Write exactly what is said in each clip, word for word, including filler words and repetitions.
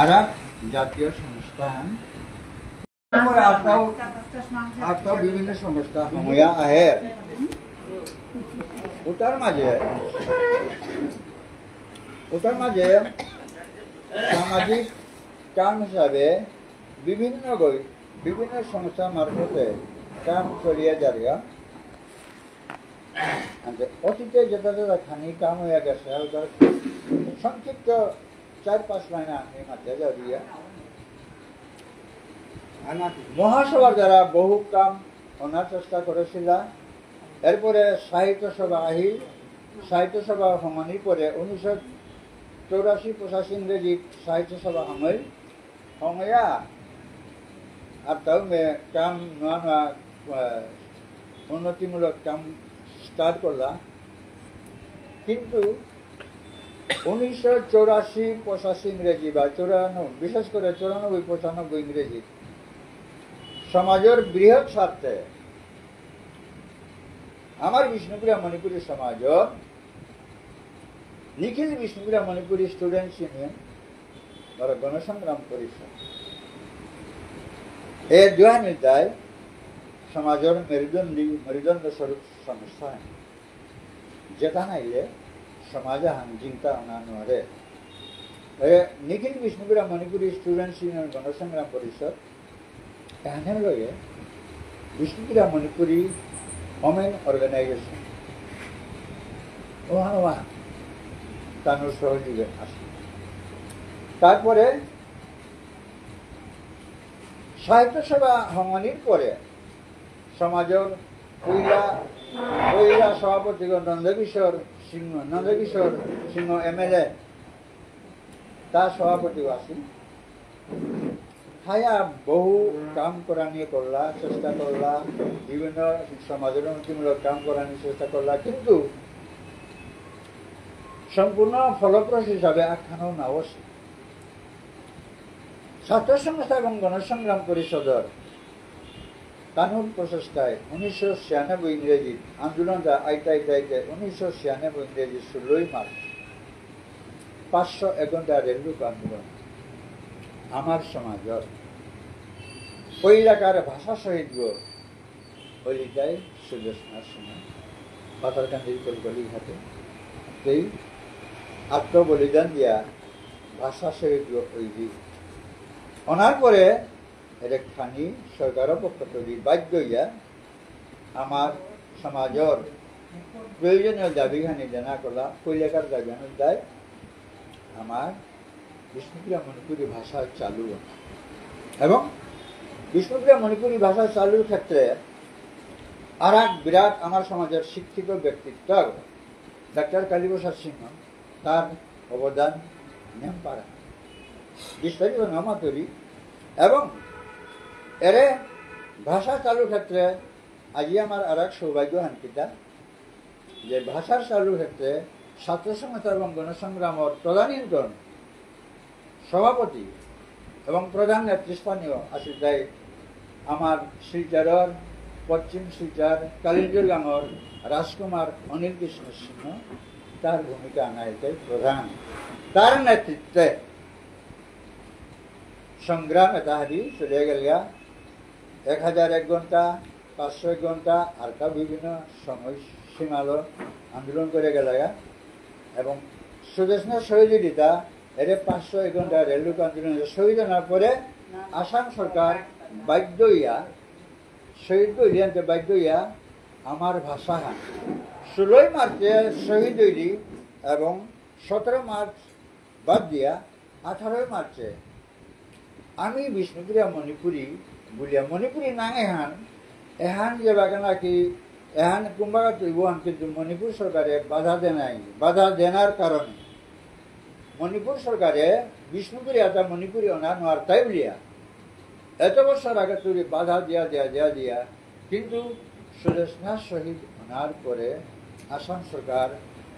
আর জাতীয় সংস্থা, তারপরে আরতাও, আরতাও বিভিন্ন সংস্থা সময়া আহে। ওটার মাঝে, ওটার মাঝে সামাজিক কাম হিসাবে বিভিন্ন গই-, বিভিন্ন সংস্থা মারফতে কাম চলিয়া যারিয়া। আর অতীতে যেটা যেটা খানি কাম হইয়া গেছে, ওটার সংক্ষিপ্ত চার পাঁচ লাইন আমি মাঝে যাবিয়া। মহাসভার দ্বারা বহু কাম অনার চেষ্টা করেছিল। এরপরে সাহিত্য সভা আহিল। সাহিত্য সভা হঙনি পরে উনিশশো চৌরাশি পঁচাশি ইংরেজি সাহিত্য সভা হঙই। হঙয়া আর তাও মে কাম নোয়া নোয়া, আহ, উন্নতিমূলক কাম স্টার্ট করলা। কিন্তু উনিশশো চৌরাশি পঁচাশি ইংরেজি বা চৌরানব্বই, বিশেষ করে চৌরানব্বই পঁচানব্বই ইংরেজি সমাজের বৃহৎ স্বার্থে আমার বিষ্ণুপ্রিয়া মণিপুরী সমাজর নিখিল বিষ্ণুপ্রিয়া মণিপুরী স্টুডেন্টস ইউনিয়ন বা গণসংগ্রাম পরিষদ এ দুহানিতায় সমাজর মেরুদণ্ডী, মেরুদণ্ড স্বরূপ সংস্থা, যেটা নাইলে সমাজ আহান জিংতা অনা নোয়ারে। এ নিখিল বিষ্ণুপ্রিয়া মণিপুরী স্টুডেন্টস ইউনিয়ন গণসংগ্রাম পরিষদ এহানর লগে বিষ্ণুপ্রিয়া মণিপুরী ওমেন অর্গানাইজেশন ওহান ওহান তানুর সহযোগে আছে। তারপরে সাহিত্য সভা হঙনির পরে সমাজর পইলা, পইলা সভাপতিগ নন্দকিশোর সিংহ, নন্দকিশোর সিংহ এমএলএ, তার সভাপতি আছি। হায়া বহু কাম করানি করলা, চেষ্টা করলা, বিভিন্ন সমাজের উন্নতিমূলক কাম করানি চেষ্টা করলা, কিন্তু সম্পূর্ণ ফলপ্রসূ হিসাবে আখ্যানও না বসে। ছাত্র সংস্থা এবং গণসংগ্রাম পরিষদর তানুর প্রচেষ্টায় উনিশশো ছিয়ানব্বই ইংরেজিত আন্দোলনটা আইতে আইতে আইতে উনিশশো ছিয়ানব্বই ইংরেজি ষোলোই মার্চ পাঁচশো এক ঘন্টা রেলরোক আন্দোলন আমার সমাজর পৈলাকার ভাষা শহীদ গো হলিতাই সুদেষ্ণার সময় পাথারকান্দির কলকলি ঘাটে সেই আত্মবলিদান দিয়া ভাষা শহীদ গো হইলি। অনার পরে এরে খানি সরকারর পক্ষ থেকে বাধ্য হইয়া আমার সমাজর প্রয়োজনীয় দাবি খানি জানা কলা, পৈলাকার দাবি আনার দায় আমার বিষ্ণুপ্রিয়া মণিপুরী ভাষা চালু অনা। এবং বিষ্ণুপ্রিয়া মণিপুরী ভাষা চালুর ক্ষেত্রে আর এক বিরাট আমার সমাজের শিক্ষিত ব্যক্তিত্ব ডাক্তার কালীপ্রসাদ সিংহ তার অবদান নেম পারা। বিস্তারিত নামাতুরি এবং এরে ভাষা চালুর ক্ষেত্রে আজি আমার আর এক সৌভাগ্য হানকিতা যে ভাষার চালুর ক্ষেত্রে ছাত্র সংস্থা এবং গণসংগ্রামর তদানীন্তন সভাপতি এবং প্রধান নেতৃস্থানীয় আছিল তাই আমার শিলচরর পশ্চিম শিলচর কালিঞ্জুর গাঙর রাজকুমার অনিল কৃষ্ণ সিংহ, তার ভূমিকা নাই তাই প্রধান। তার নেতৃত্বে সংগ্রাম এটা হাবি চলিয়া গেলগা। এক হাজার এক ঘন্টা, পাঁচশো এক ঘন্টা, আর তা বিভিন্ন সময় সীমালো আন্দোলন করে গেলগা। এবং সুদেষ্ণা শহীদ দিতা এরে পাঁচশো এক ঘন্টা রেলরোক আন্দোলন শহীদ হওয়ার পরে আসাম সরকার বাধ্য হইয়া, শহীদ হইলিয়ান্তে বাধ্য হইয়া আমার ভাষা হান ষোলোই মার্চে শহীদ হইলি এবং সতেরো মার্চ বাদ দিয়া আঠারোই মার্চে আমি বিষ্ণুপ্রিয়া মণিপুরী বুলিয়া মণিপুরী নাঙ এহান, এহান যে বাগানা কি এহান কুম্বাগাত ইবহান কিন্তু মণিপুর সরকারে বাধা দেনাই, বাধা দেনার কারণে মণিপুর সরকারে বিষ্ণুপ্রিয়া তা মণিপুরী অনা নোয়ারতাই বুলিয়া এত বছর আগে তুই বাধা দিয়া দিয়া দিয়া দিয়া কিন্তু সুদেষ্ণা শহীদ হওয়ার পরে আসাম সরকার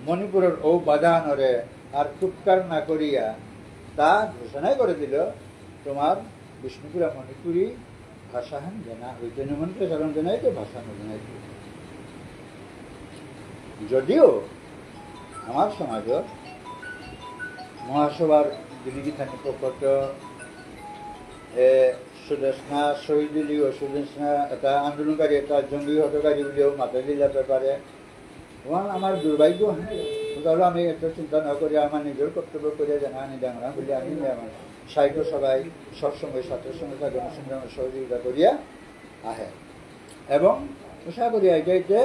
মণিপুরের ও বাধানরে আর তুপকার না করিয়া তা ঘোষণা করে দিল, তোমার বিষ্ণুপ্রিয়া মণিপুরী ভাষাহান জানা হইতে নিমন্ত্রণ চালন জানাইতে ভাষা না জানাইতে। যদিও আমার সমাজত মহাসভার বিরোধী থানি পক্ষত, এ, সুদেষ্ণা শহীদ বুলিও, সুদেষ্ণা এটা আন্দোলনকারী, এটা জঙ্গি হত্যাকারী বুলিও মাতে দিলা ব্যাপারে। ওহান আমার দুর্ভাগ্য, হ্যাঁ। তাহলে আমি এত চিন্তা না করি, আমার নিজের কর্তব্য করিয়া জানা আনি ডাঙরা বলে আমি আমার সাহিত্য সভায় সবসময় ছাত্র সংস্থা গণসংগ্রামের সহযোগিতা করিয়া আহে। এবং আশা করি এটাইতে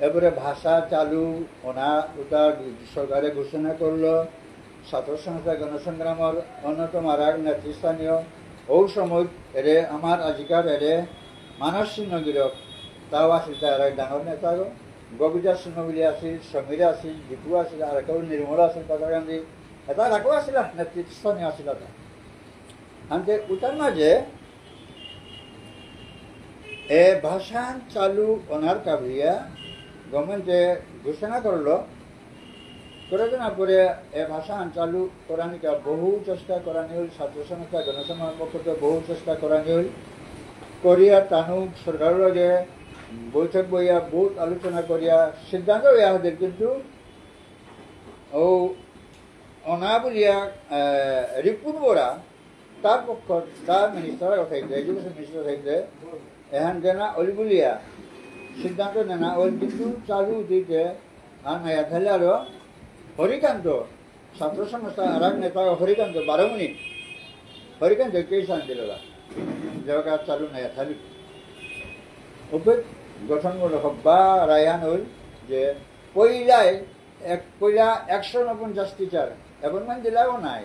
এবারে ভাষা চালু ওনা ওটা সরকারে ঘোষণা করলো, ছাত্র সংস্থা গণসংগ্রামর অন্যতম আর এক নেতৃস্থানীয় ঔ সময় এরে আমার আজিকার এরে মানস সিংহ গিরক তাও আছিল তার এক ডাঙর নেতা গো। গোপীদাস সিংহ বুলি আছিল, সমীর আছিল, দীপু আছিল, আর কেউ নির্মল আছিল, পাথারকান্দি। এটা রাখো আছিল, নেতৃস্থানীয় আছিল এটা। আনতে উতার মাঝে এ ভাষা চালু অনার কাবুলিয়া গভর্নমেন্টে ঘোষণা করলো। করে দেনা পরে এ ভাষা চালু করানিকা বহু চেষ্টা করানি হইল, ছাত্র সংস্থা, গণসংগ্রাম পক্ষতে বহু চেষ্টা করানি হইল। করিয়া তানু সরকারের লগে বৈঠক বইয়া বহুত আলোচনা করিয়া সিদ্ধান্ত হইয়া হাজির, কিন্তু ও অনা বুলিয়া, আহ, রিপুন বরা তার পক্ষ, তার মিনিস্টার থাকতে, এডুকেশন মিনিস্টার থাকতে, এহান দেনা অলি বুলিয়া সিদ্ধান্ত নেনা অল, কিন্তু চালু দিতে আর নাই। তাহলে আরো হরিকান্ত, ছাত্র সংস্থা আর এক নেতা হরিকান্ত বারমুনি, হরিকান্ত কেস আন দিল, যেবাকা চালু নাই, খালি উপেত গঠন করলো হব্বা রায়হান হইল যে পইলাই এক, পইলা একশো ঊনপঞ্চাশ টিচার অ্যাপয়েন্টমেন্ট দিলাও নাই,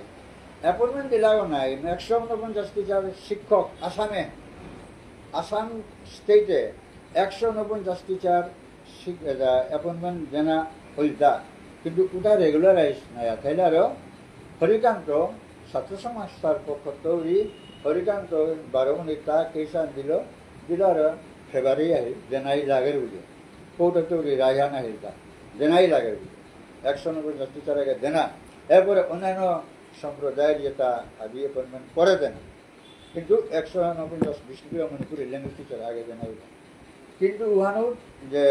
অ্যাপয়েন্টমেন্ট দিলাও নাই, একশো ঊনপঞ্চাশ টিচার শিক্ষক আসামে, আসাম স্টেটে একশো ঊনপঞ্চাশ টিচার শিক-, এটা অ্যাপয়েন্টমেন্ট দেনা হইলতা, কিন্তু ওটা রেগুলারাইজ নাই। তাইলে আরো হরিকান্ত ছাত্র সংস্থার পক্ষ তৌরি হরিকান্ত বারো মিনিট তা কেস আন দিল, দিল আরো ফেব্রুয়ারি আহিল, দেনাই লাগের বুঝে। কোর্টে তৌরি রায়হান আহিল তা, দেনাই লাগের বুঝে। একশো ঊনপঞ্চাশ টিচার আগে দেনা, এরপরে অন্যান্য সম্প্রদায়ের যেটা আদি অ্যাপয়েন্টমেন্ট করে দেনা। কিন্তু একশো ঊনপঞ্চাশ বিষ্ণুপ্রিয়া মণিপুরী ল্যাঙ্গুয়েজ টিচার আগে দেনা হইল। কিন্তু উহানো যে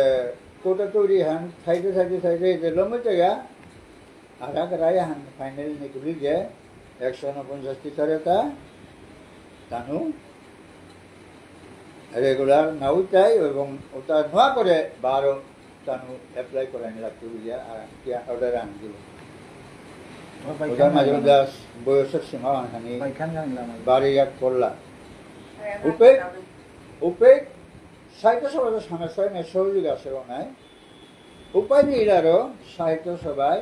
কোটা তৈরি হান থাইতে থাইতে থাইতে যে লম্বিত গা, আর এক রায় হান ফাইনাল নিকুলি যে একশো ঊনপঞ্চাশ টিচার এটা তানু রেগুলার নাও চাই এবং ওটা নোয়া করে বারো তানু অ্যাপ্লাই করানি লাগতো বুলিয়া আর কি অর্ডার আন দিল। ওটার মাঝে দাস বয়সের সীমা আনখানি বারো ইয়াক করলা। উপে, উপে সাহিত্য সভার সমস্যা নেই, সহযোগী আছে ও নাই। উপায় নেই আরো সাহিত্য সভায়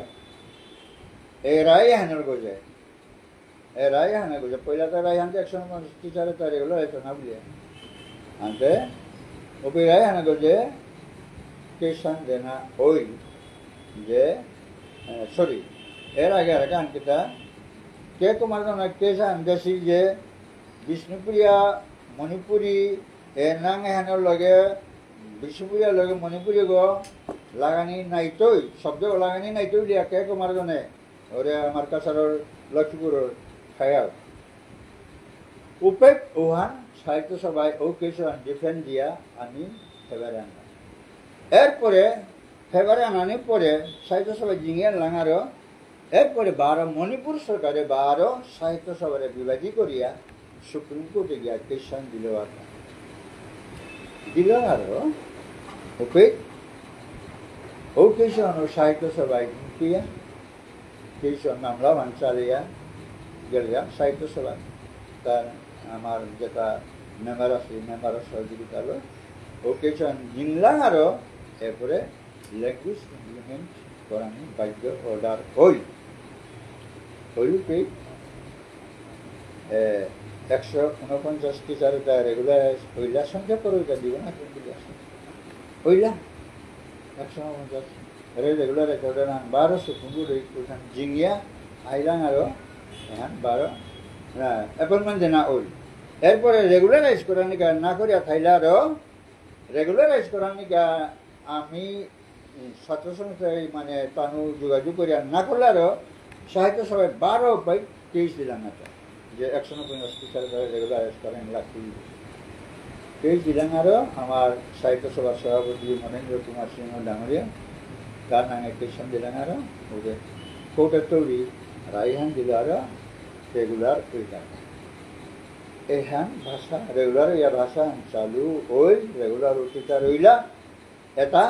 এ রায় হানোর গজে। এ রায় হানা গজে, পয়লা তো রায় হানতে একশো ঊনপঞ্চাশ টিচারে তার এগুলো হয়তো না বুলিয়া। আনতে, ওপি রায় হানা গজে, কেসান দেনা ওই, যে, এ, সরি, এর আগে আর গান কিতা, কে কুমার জানা কেসান দেশি যে, বিষ্ণুপ্রিয়া, মণিপুরী, এ নাং এহানোর লগে, বিষ্ণুপ্রিয়া লগে মণিপুরী গো, লাগানি নাইতই, শব্দ লাগানি নাইতই লিয়া কে কুমার জানে, ওরে আমার কাছাড়র লক্ষ্মীপুরর খায়াল। উপেক ওহান সাহিত্য সভায় ও কিছু ডিফেন্ড দিয়া আমি ফেভারে আনলাম। এরপরে ফেভারে আনানি পরে সাহিত্য সভায় জিঙে লাঙারও এরপরে বারো মণিপুর সরকারে বারো সাহিত্য সভারে বিভাজি করিয়া সুপ্রিম কোর্টে গিয়া কেসান দিল আর দিল আরো উপেক ও কেসান সাহিত্য সভায় জিঙিয়া কেসান মামলা ভাঙচালিয়া গেলিয়া সাহিত্য সভা তার আমার যেটা মেম্বার আছে মেম্বারর সহযোগিতা হলো ও কেসান জিংলাং আরো এরপরে ল্যাঙ্গুয়েজ ইমপ্লিমেন্ট করানি বাধ্য অর্ডার হইল। হইল কি, এ, একশো ঊনপঞ্চাশ টিচার এটা রেগুলার হইলা, সংখ্যা পরে এটা দিব না, কোন দিকে আছে? হইলা, একশো ঊনপঞ্চাশ। এরে রেগুলার এটা অর্ডার আন বারো সুপ্রিম কোর্ট ওই কোর্ট জিঙিয়া আইলাং আরো এহান বারো, হ্যাঁ, অ্যাপয়েন্টমেন্ট দেনা হইল। এরপরে রেগুলারাইজ করানিকা না করিয়া থাইলা আরো রেগুলারাইজ করানিকা আমি, উম, ছাত্র সংস্থায় মানে তানু যোগাযোগ করিয়া না করলে আরো সাহিত্য সভায় বারো বাই কেস দিলাম একটা, যে একশো নব্বই হসপিটাল ধরে রেগুলারাইজ করেন লাগতে। কেস দিলাম আরো আমার সাহিত্য সভার সভাপতি মহেন্দ্র কুমার সিংহ ডাঙরিয়া, তার নামে কেস দিলাম আরো, ওদের কোর্টের তৈরি রায়হান দিল আরো, রেগুলার হইলা। এহান ভাষা, রেগুলার ইয়া ভাষা চালু হই, রেগুলার উঠিতা রইলা। এটা,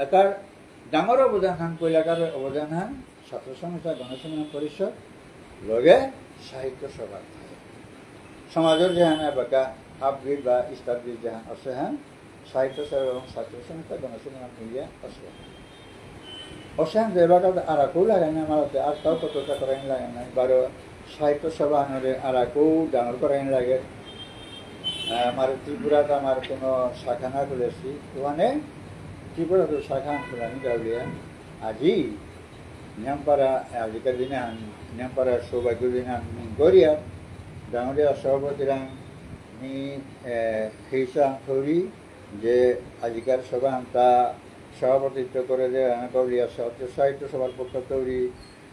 এটার ডাঙর অবদান হান, পয়লাকার অবদান হান ছাত্র সংস্থা, গণসংগ্রাম পরিষদ, লগে সাহিত্য সভা। সমাজের যেহান এবাকা হাবি বা ইস্টাবলিশ যেহান আছে হান, সাহিত্য সভা এবং ছাত্র সংস্থা, গণসংগ্রাম মিলিয়া আছে। অসেন যে এবাকা আর আকু লাগে না, আমার হাতে আর তাও কতটা করাই লাগে না, বারো সাহিত্য সভা আনরে আর আকু ডাঙর করাই লাগে। আহ, আমার ত্রিপুরাতে আমার কোনো শাখা না খুলেছি, ওখানে ত্রিপুরাতে শাখা আন খুলানি গাউলিয়া। আজি নিয়ামপারা, আজিকার দিনে আন, নিয়ামপারা সৌভাগ্য দিনে আন মিন করিয়া, ডাঙরিয়া সভাপতিরাং মি, এ, হিসা থৌরি, যে আজিকার সভা আনতা সভাপতিত্ব করে যে রানা কৌলিয়া সাহিত্য, সাহিত্য সভার পক্ষ তৌরি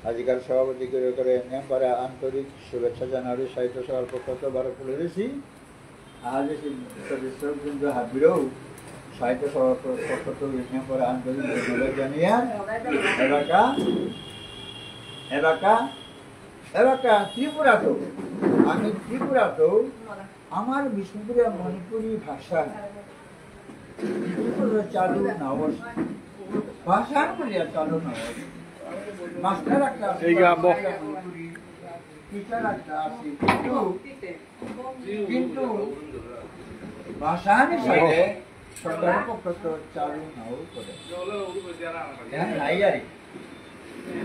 আজিকার সভাপতি করে করে নিয়ামপারা আন্তরিক শুভেচ্ছা জানাবি সাহিত্য সভার পক্ষ তো বারো খুলে দিছি। আজ এই সদস্যবৃন্দ হাবিরও সাহিত্য সভার পক্ষ তৌরি নিয়ামপারা আন্তরিক ধন্যবাদ জানিয়া এলাকা, এলাকা, এলাকা ত্রিপুরা তো, আমি ত্রিপুরা তো আমার বিষ্ণুপ্রিয়া মণিপুরী ভাষা ত্রিপুরা চালু না অবস্থা। ভাষা বুলিয়া চালু না অবস্থা। মাস্টার একটা আছে, এই গা, বহ। মণিপুরী টিচার একটা আছে, কিন্তু, কিন্তু ভাষা হিসাবে সরকারের পক্ষ তো চালু নাও করে। হ্যাঁ, নাই আর কি।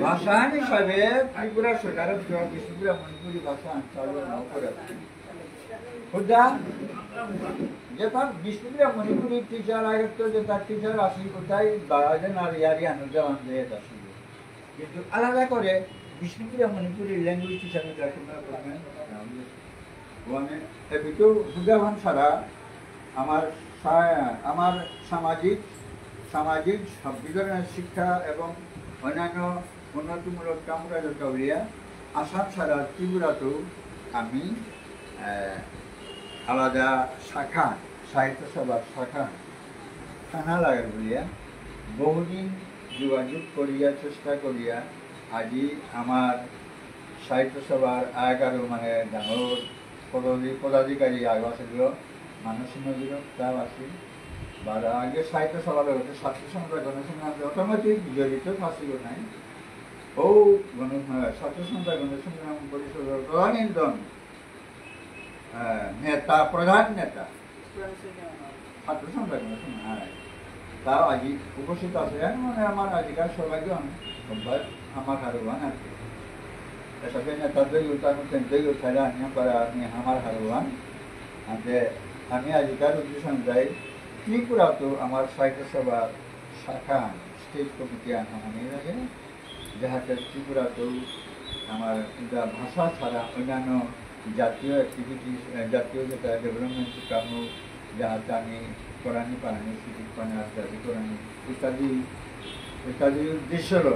ভাষা হিসাবে ত্রিপুরা সরকারের জন্য বিষ্ণুপ্রিয়া মণিপুরী ভাষা চালু নাও করে। হুদা, যেটা বিষ্ণুপ্রিয়া মণিপুরী টিচার আগে তো যেটা টিচার আসি, ওটাই বাগাজে না ইয়ারি আনন্দ আনন্দ এটা শুধু। কিন্তু আলাদা করে বিষ্ণুপ্রিয়া মণিপুরী ল্যাঙ্গুয়েজ টিচার এটা তোমরা করবেন। মানে, এ ভিতর হুদাহান ছাড়া আমার সা-, আমার সামাজিক, সামাজিক সব ধরনের শিক্ষা এবং অন্যান্য উন্নতিমূলক কামকাজর কাউরিয়া আসাম ছাড়া ত্রিপুরাতেও আমি, আহ, আলাদা শাখা, সাহিত্য সভার শাখা থানা লাগে বুলিয়া বহুদিন যোগাযোগ করিয়া, চেষ্টা করিয়া, আজি আমার সাহিত্য সভার আগ আরো মানে ডাঙর পদাধি-, পদাধিকারী আগ আছিল, মানস সিংহ গিরক তাও আছিল। বারো আগে সাহিত্য সভার হতে ছাত্র সংস্থা গণসংগ্রাম অটোমেটিক জড়িত থাকছিল নাই। ও গণ-, ছাত্র সংস্থা গণসংগ্রাম পরিষদর তদানীন্তন, আহ, নেতা, প্রধান নেতা। ছাত্র সংস্থা গণসংগ্রাম, হ্যাঁ। তাও আজি উপস্থিত আছে, এর মানে আমার আজিকার সৌভাগ্য আমি, সম্ভব আমার হারুয়ান আর কি। এসাদে নেতা দই উঠা, আমি তেন দই উঠাইলে আমি আমার, আমি আমার হারুয়ান। আনতে আমি আজিকার উদ্দেশ্য অনুযায়ী ত্রিপুরা তো আমার সাহিত্য সভার শাখা, স্টেট কমিটি আনা মানে লাগে। যাহাতে ত্রিপুরাতেও আমার এটা ভাষা ছাড়া অন্যান্য জাতীয় অ্যাক্টিভিটিস, আহ, জাতীয় যেটা ডেভেলপমেন্ট কাম, যাহাতে আমি করানি পারানি, সিভিক পানি আজাদি করানি ইত্যাদি, ইত্যাদি উদ্দেশ্যলো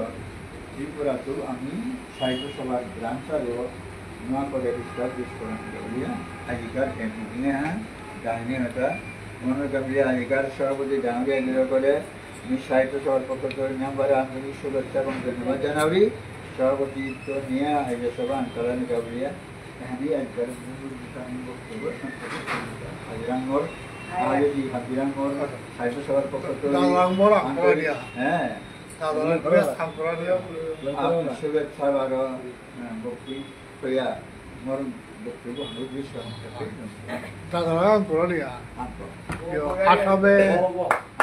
ত্রিপুরাতেও আমি সাহিত্য সভার ব্রাঞ্চ আরো নয়া করে এস্টাবলিশ করানি বুলিয়া আজিকার এই মিটিং এহান ডাইনে হতা মনে করিয়া আজিকার সভাপতি ডাঙরিয়া নিয়োগ করে মি সাহিত্য সভার পক্ষ থেকে নিয়ামপারা আন্তরিক শুভেচ্ছা এবং ধন্যবাদ জানাউরি। সভাপতিত্ব নিয়া এই যে সভা আনতারা নিকা বুলিয়া, এখানে একবার আমি বক্তব্য সংক্ষেপে করিয়া হাজিরাঙ্গর, আগে কি হাজিরাঙ্গর সাহিত্য সভার পক্ষ থেকে দাদারাং বড় আন্তরিক, করিয়া। হ্যাঁ। দাদারাং বড় করিয়া। আন্তরিক শুভেচ্ছা বারো, হ্যাঁ, বক্তব্য করিয়া, মোর বক্তব্য আমি বিশ্রাম করতে। দাদারাং বড় করিয়া। আন্তরিক। ইয়ো, আসামে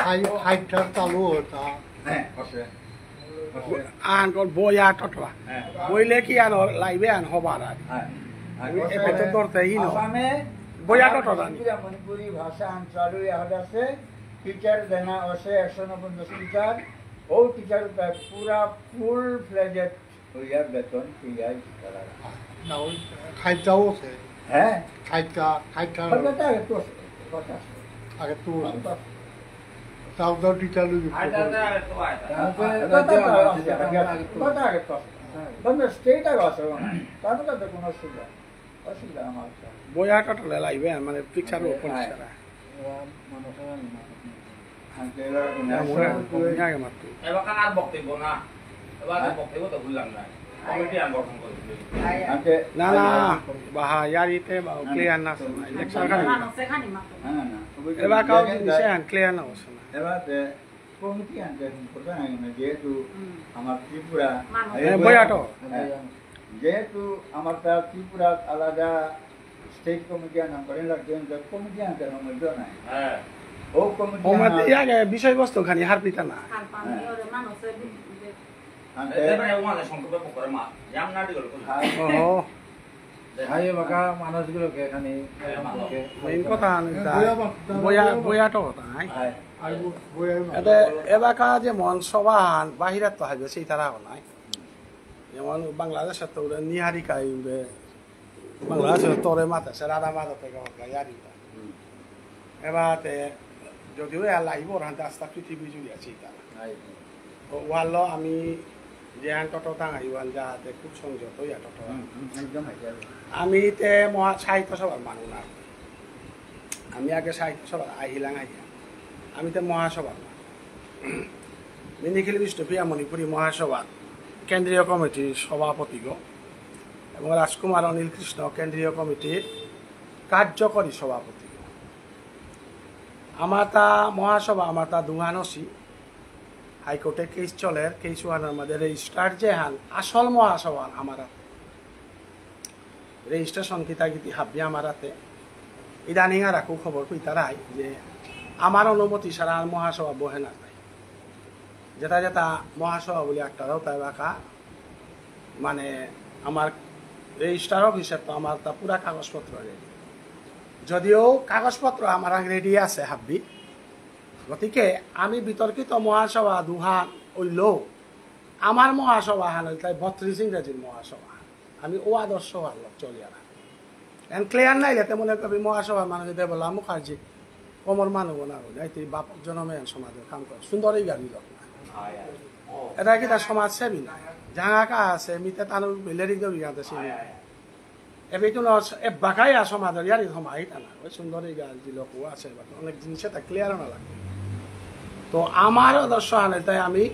হাই-, হাইট্রাক চালু হতা। হ্যাঁ, আছে। আছে। আন কল বয়া টটরা। হ্যাঁ। বইলে কি আন লাইবে আন হবার আর। হ্যাঁ। হ্যাঁ, ওই আছে। এপেতে ধরতে ই ন। আসামে বয়া টটরা নি। মণিপুরী ভাষা আন চালু ইয়া আছে। টিচার দেনা আছে একশো ঊনপঞ্চাশ টিচার। ও টিচার তা পুরা ফুল ফ্লেজেড হইয়া বেতন পেয়া তারা। না, ওই খাইতাও আছে। হ্যাঁ? খাইতা, খাইতা। খাইতা তো আগে তো আছে, কথা আছে। আগে তো আছে। কথা আছে। তাও তো টিচার লই আচ্ছা, আচ্ছা, আগে তো আছে। হ্যাঁ, কথা, কথা, কথা আছে, আগে তো আছে। কথা আগে তো আছে। হ্যাঁ। বন্ধ স্টেট আগে আছে, তার মধ্যে তো কোনো অসুবিধা নেই। অসুবিধা আমার তো। বয়া টটলে লাইবে, মানে পিকচার হ্যাঁ, ওপর হ্যাঁ। ছাড়া। এবার মানুষের আমি মাথা নিয়ে হ্যাঁ, তো এবার না, মনে হয় কম আগে মাত্র। এবার কার বক্তব্য না? এবার হ্যাঁ? বক্তব্য তো ভুললাম না। কমিটি আন গঠন করে দিল। আনতে না, না, বাহা, ইয়ারিতে বা ক্লিয়ার না, ইলেকশন খানি। না, না, না। এবাকা জিনিস আন ক্লিয়ার না অসে না। এবাতে কমিটি আনতে সম্পর্ক নাই না, যেহেতু আমার ত্রিপুরা, হ্যাঁ, বয়াটো। হ্যাঁ, যেহেতু আমার তা ত্রিপুরা আলাদা স্টেট কমিটি আন করে লাগবে, কমিটি আনতে সম্পর্ক নাই। হ্যাঁ। ও কমিটি ও মাতে আন- ইয়াকে বিষয়বস্তু খানি হারপিতা না। হারপানি হ্যাঁ। ওরে মানুষের আনতে এবারে ওখানে সংক্ষেপে করে মা, জাম না দিগল করে। হ্যাঁ। ওহো। হাই বাকা মানুষগুলোকে এখানে হ্যাঁ, ভালো। মেইন কথা আন এটা। বয়া বাপ, বয়া, বয়া তো কথা নাই। হ্যাঁ। আর বয়া এতে এবাকা যেমন সভাহান বাহিরাত তো হাইবে সেই তারা নাই। যেমন বাংলাদেশে তো ওরা নিহারিকা ইউরে বাংলাদেশে তোরে মাথা সে রাধা মাধব থেকে কথা ইয়ারিকা। এবাতে যদিও এ লাইভ ওর হাতে আস্তা পৃথিবী জুড়ে আছে তারা। তো ওয়ালো আমি যে আন টোটো টাঙাই ওয়ান যাতে খুব সংযত ইয়া টোটো। হুম, হুম, একদম আইডিয়া। আমি তে মহা সাহিত্য সভার মানু না। আমি আগে সাহিত্য সভার আহিলাং আইয়া। আমি তে মহাসভার মানু। মি নিখিল বিষ্ণুপ্রিয়া মণিপুরী মহাসভার কেন্দ্রীয় কমিটির সভাপতিগ এবং রাজকুমার অনিল কৃষ্ণ কেন্দ্রীয় কমিটির কার্যকরী সভাপতিগ। আমার তা মহাসভা, আমার তা দুহান অসি। হাইকোর্টে কেস চলের, কেস ওয়ানের মধ্যে রেজিস্টার যে হান, আসল মহাসভা আমার হাতে। রেজিস্ট্রেশন কিতা কিতি হাবি আমার হাতে। ইদানিং আর আকু খবর কইতারাই যে আমার অনুমতি ছাড়া আর মহাসভা বহে না যায়। যেটা যেটা মহাসভা বলে একটা দাও তাই বাকা, মানে আমার রেজিস্টার অফিসের তো আমার তা পুরা কাগজপত্র রেডি। যদিও কাগজপত্র আমার রেডি আছে হাব্বি, গতিকে আমি বিতর্কিত মহাসভা দুহান অইলেও আমার মহাসভা হান হইল তাই বত্রিশ ইংরেজির মহাসভা। আমি ও আদর্শ হান চলিয়া না। এন ক্লিয়ার নাই যাতে মনে করি মহাসভার মানুষ দেবলা মুখার্জি কমর মানু না হইল। এই তুই বাপক জনমে এন সমাজের কাম কর। সুন্দরী গাড়ি লোক না। এটা কি তার সমাজসেবী না? জাঙা কা আছে, মিতে তানুর লেরিক দেবী গাতে সিনি। এবে তো না, এ বাকাই আর সমাজের ইয়ারি হমাই তা না। ওই সুন্দরী গাড়ি লোক আছে, but অনেক জিনিস এটা ক্লিয়ার না লাগে। তো আমার আদর্শ আনে তাই আমি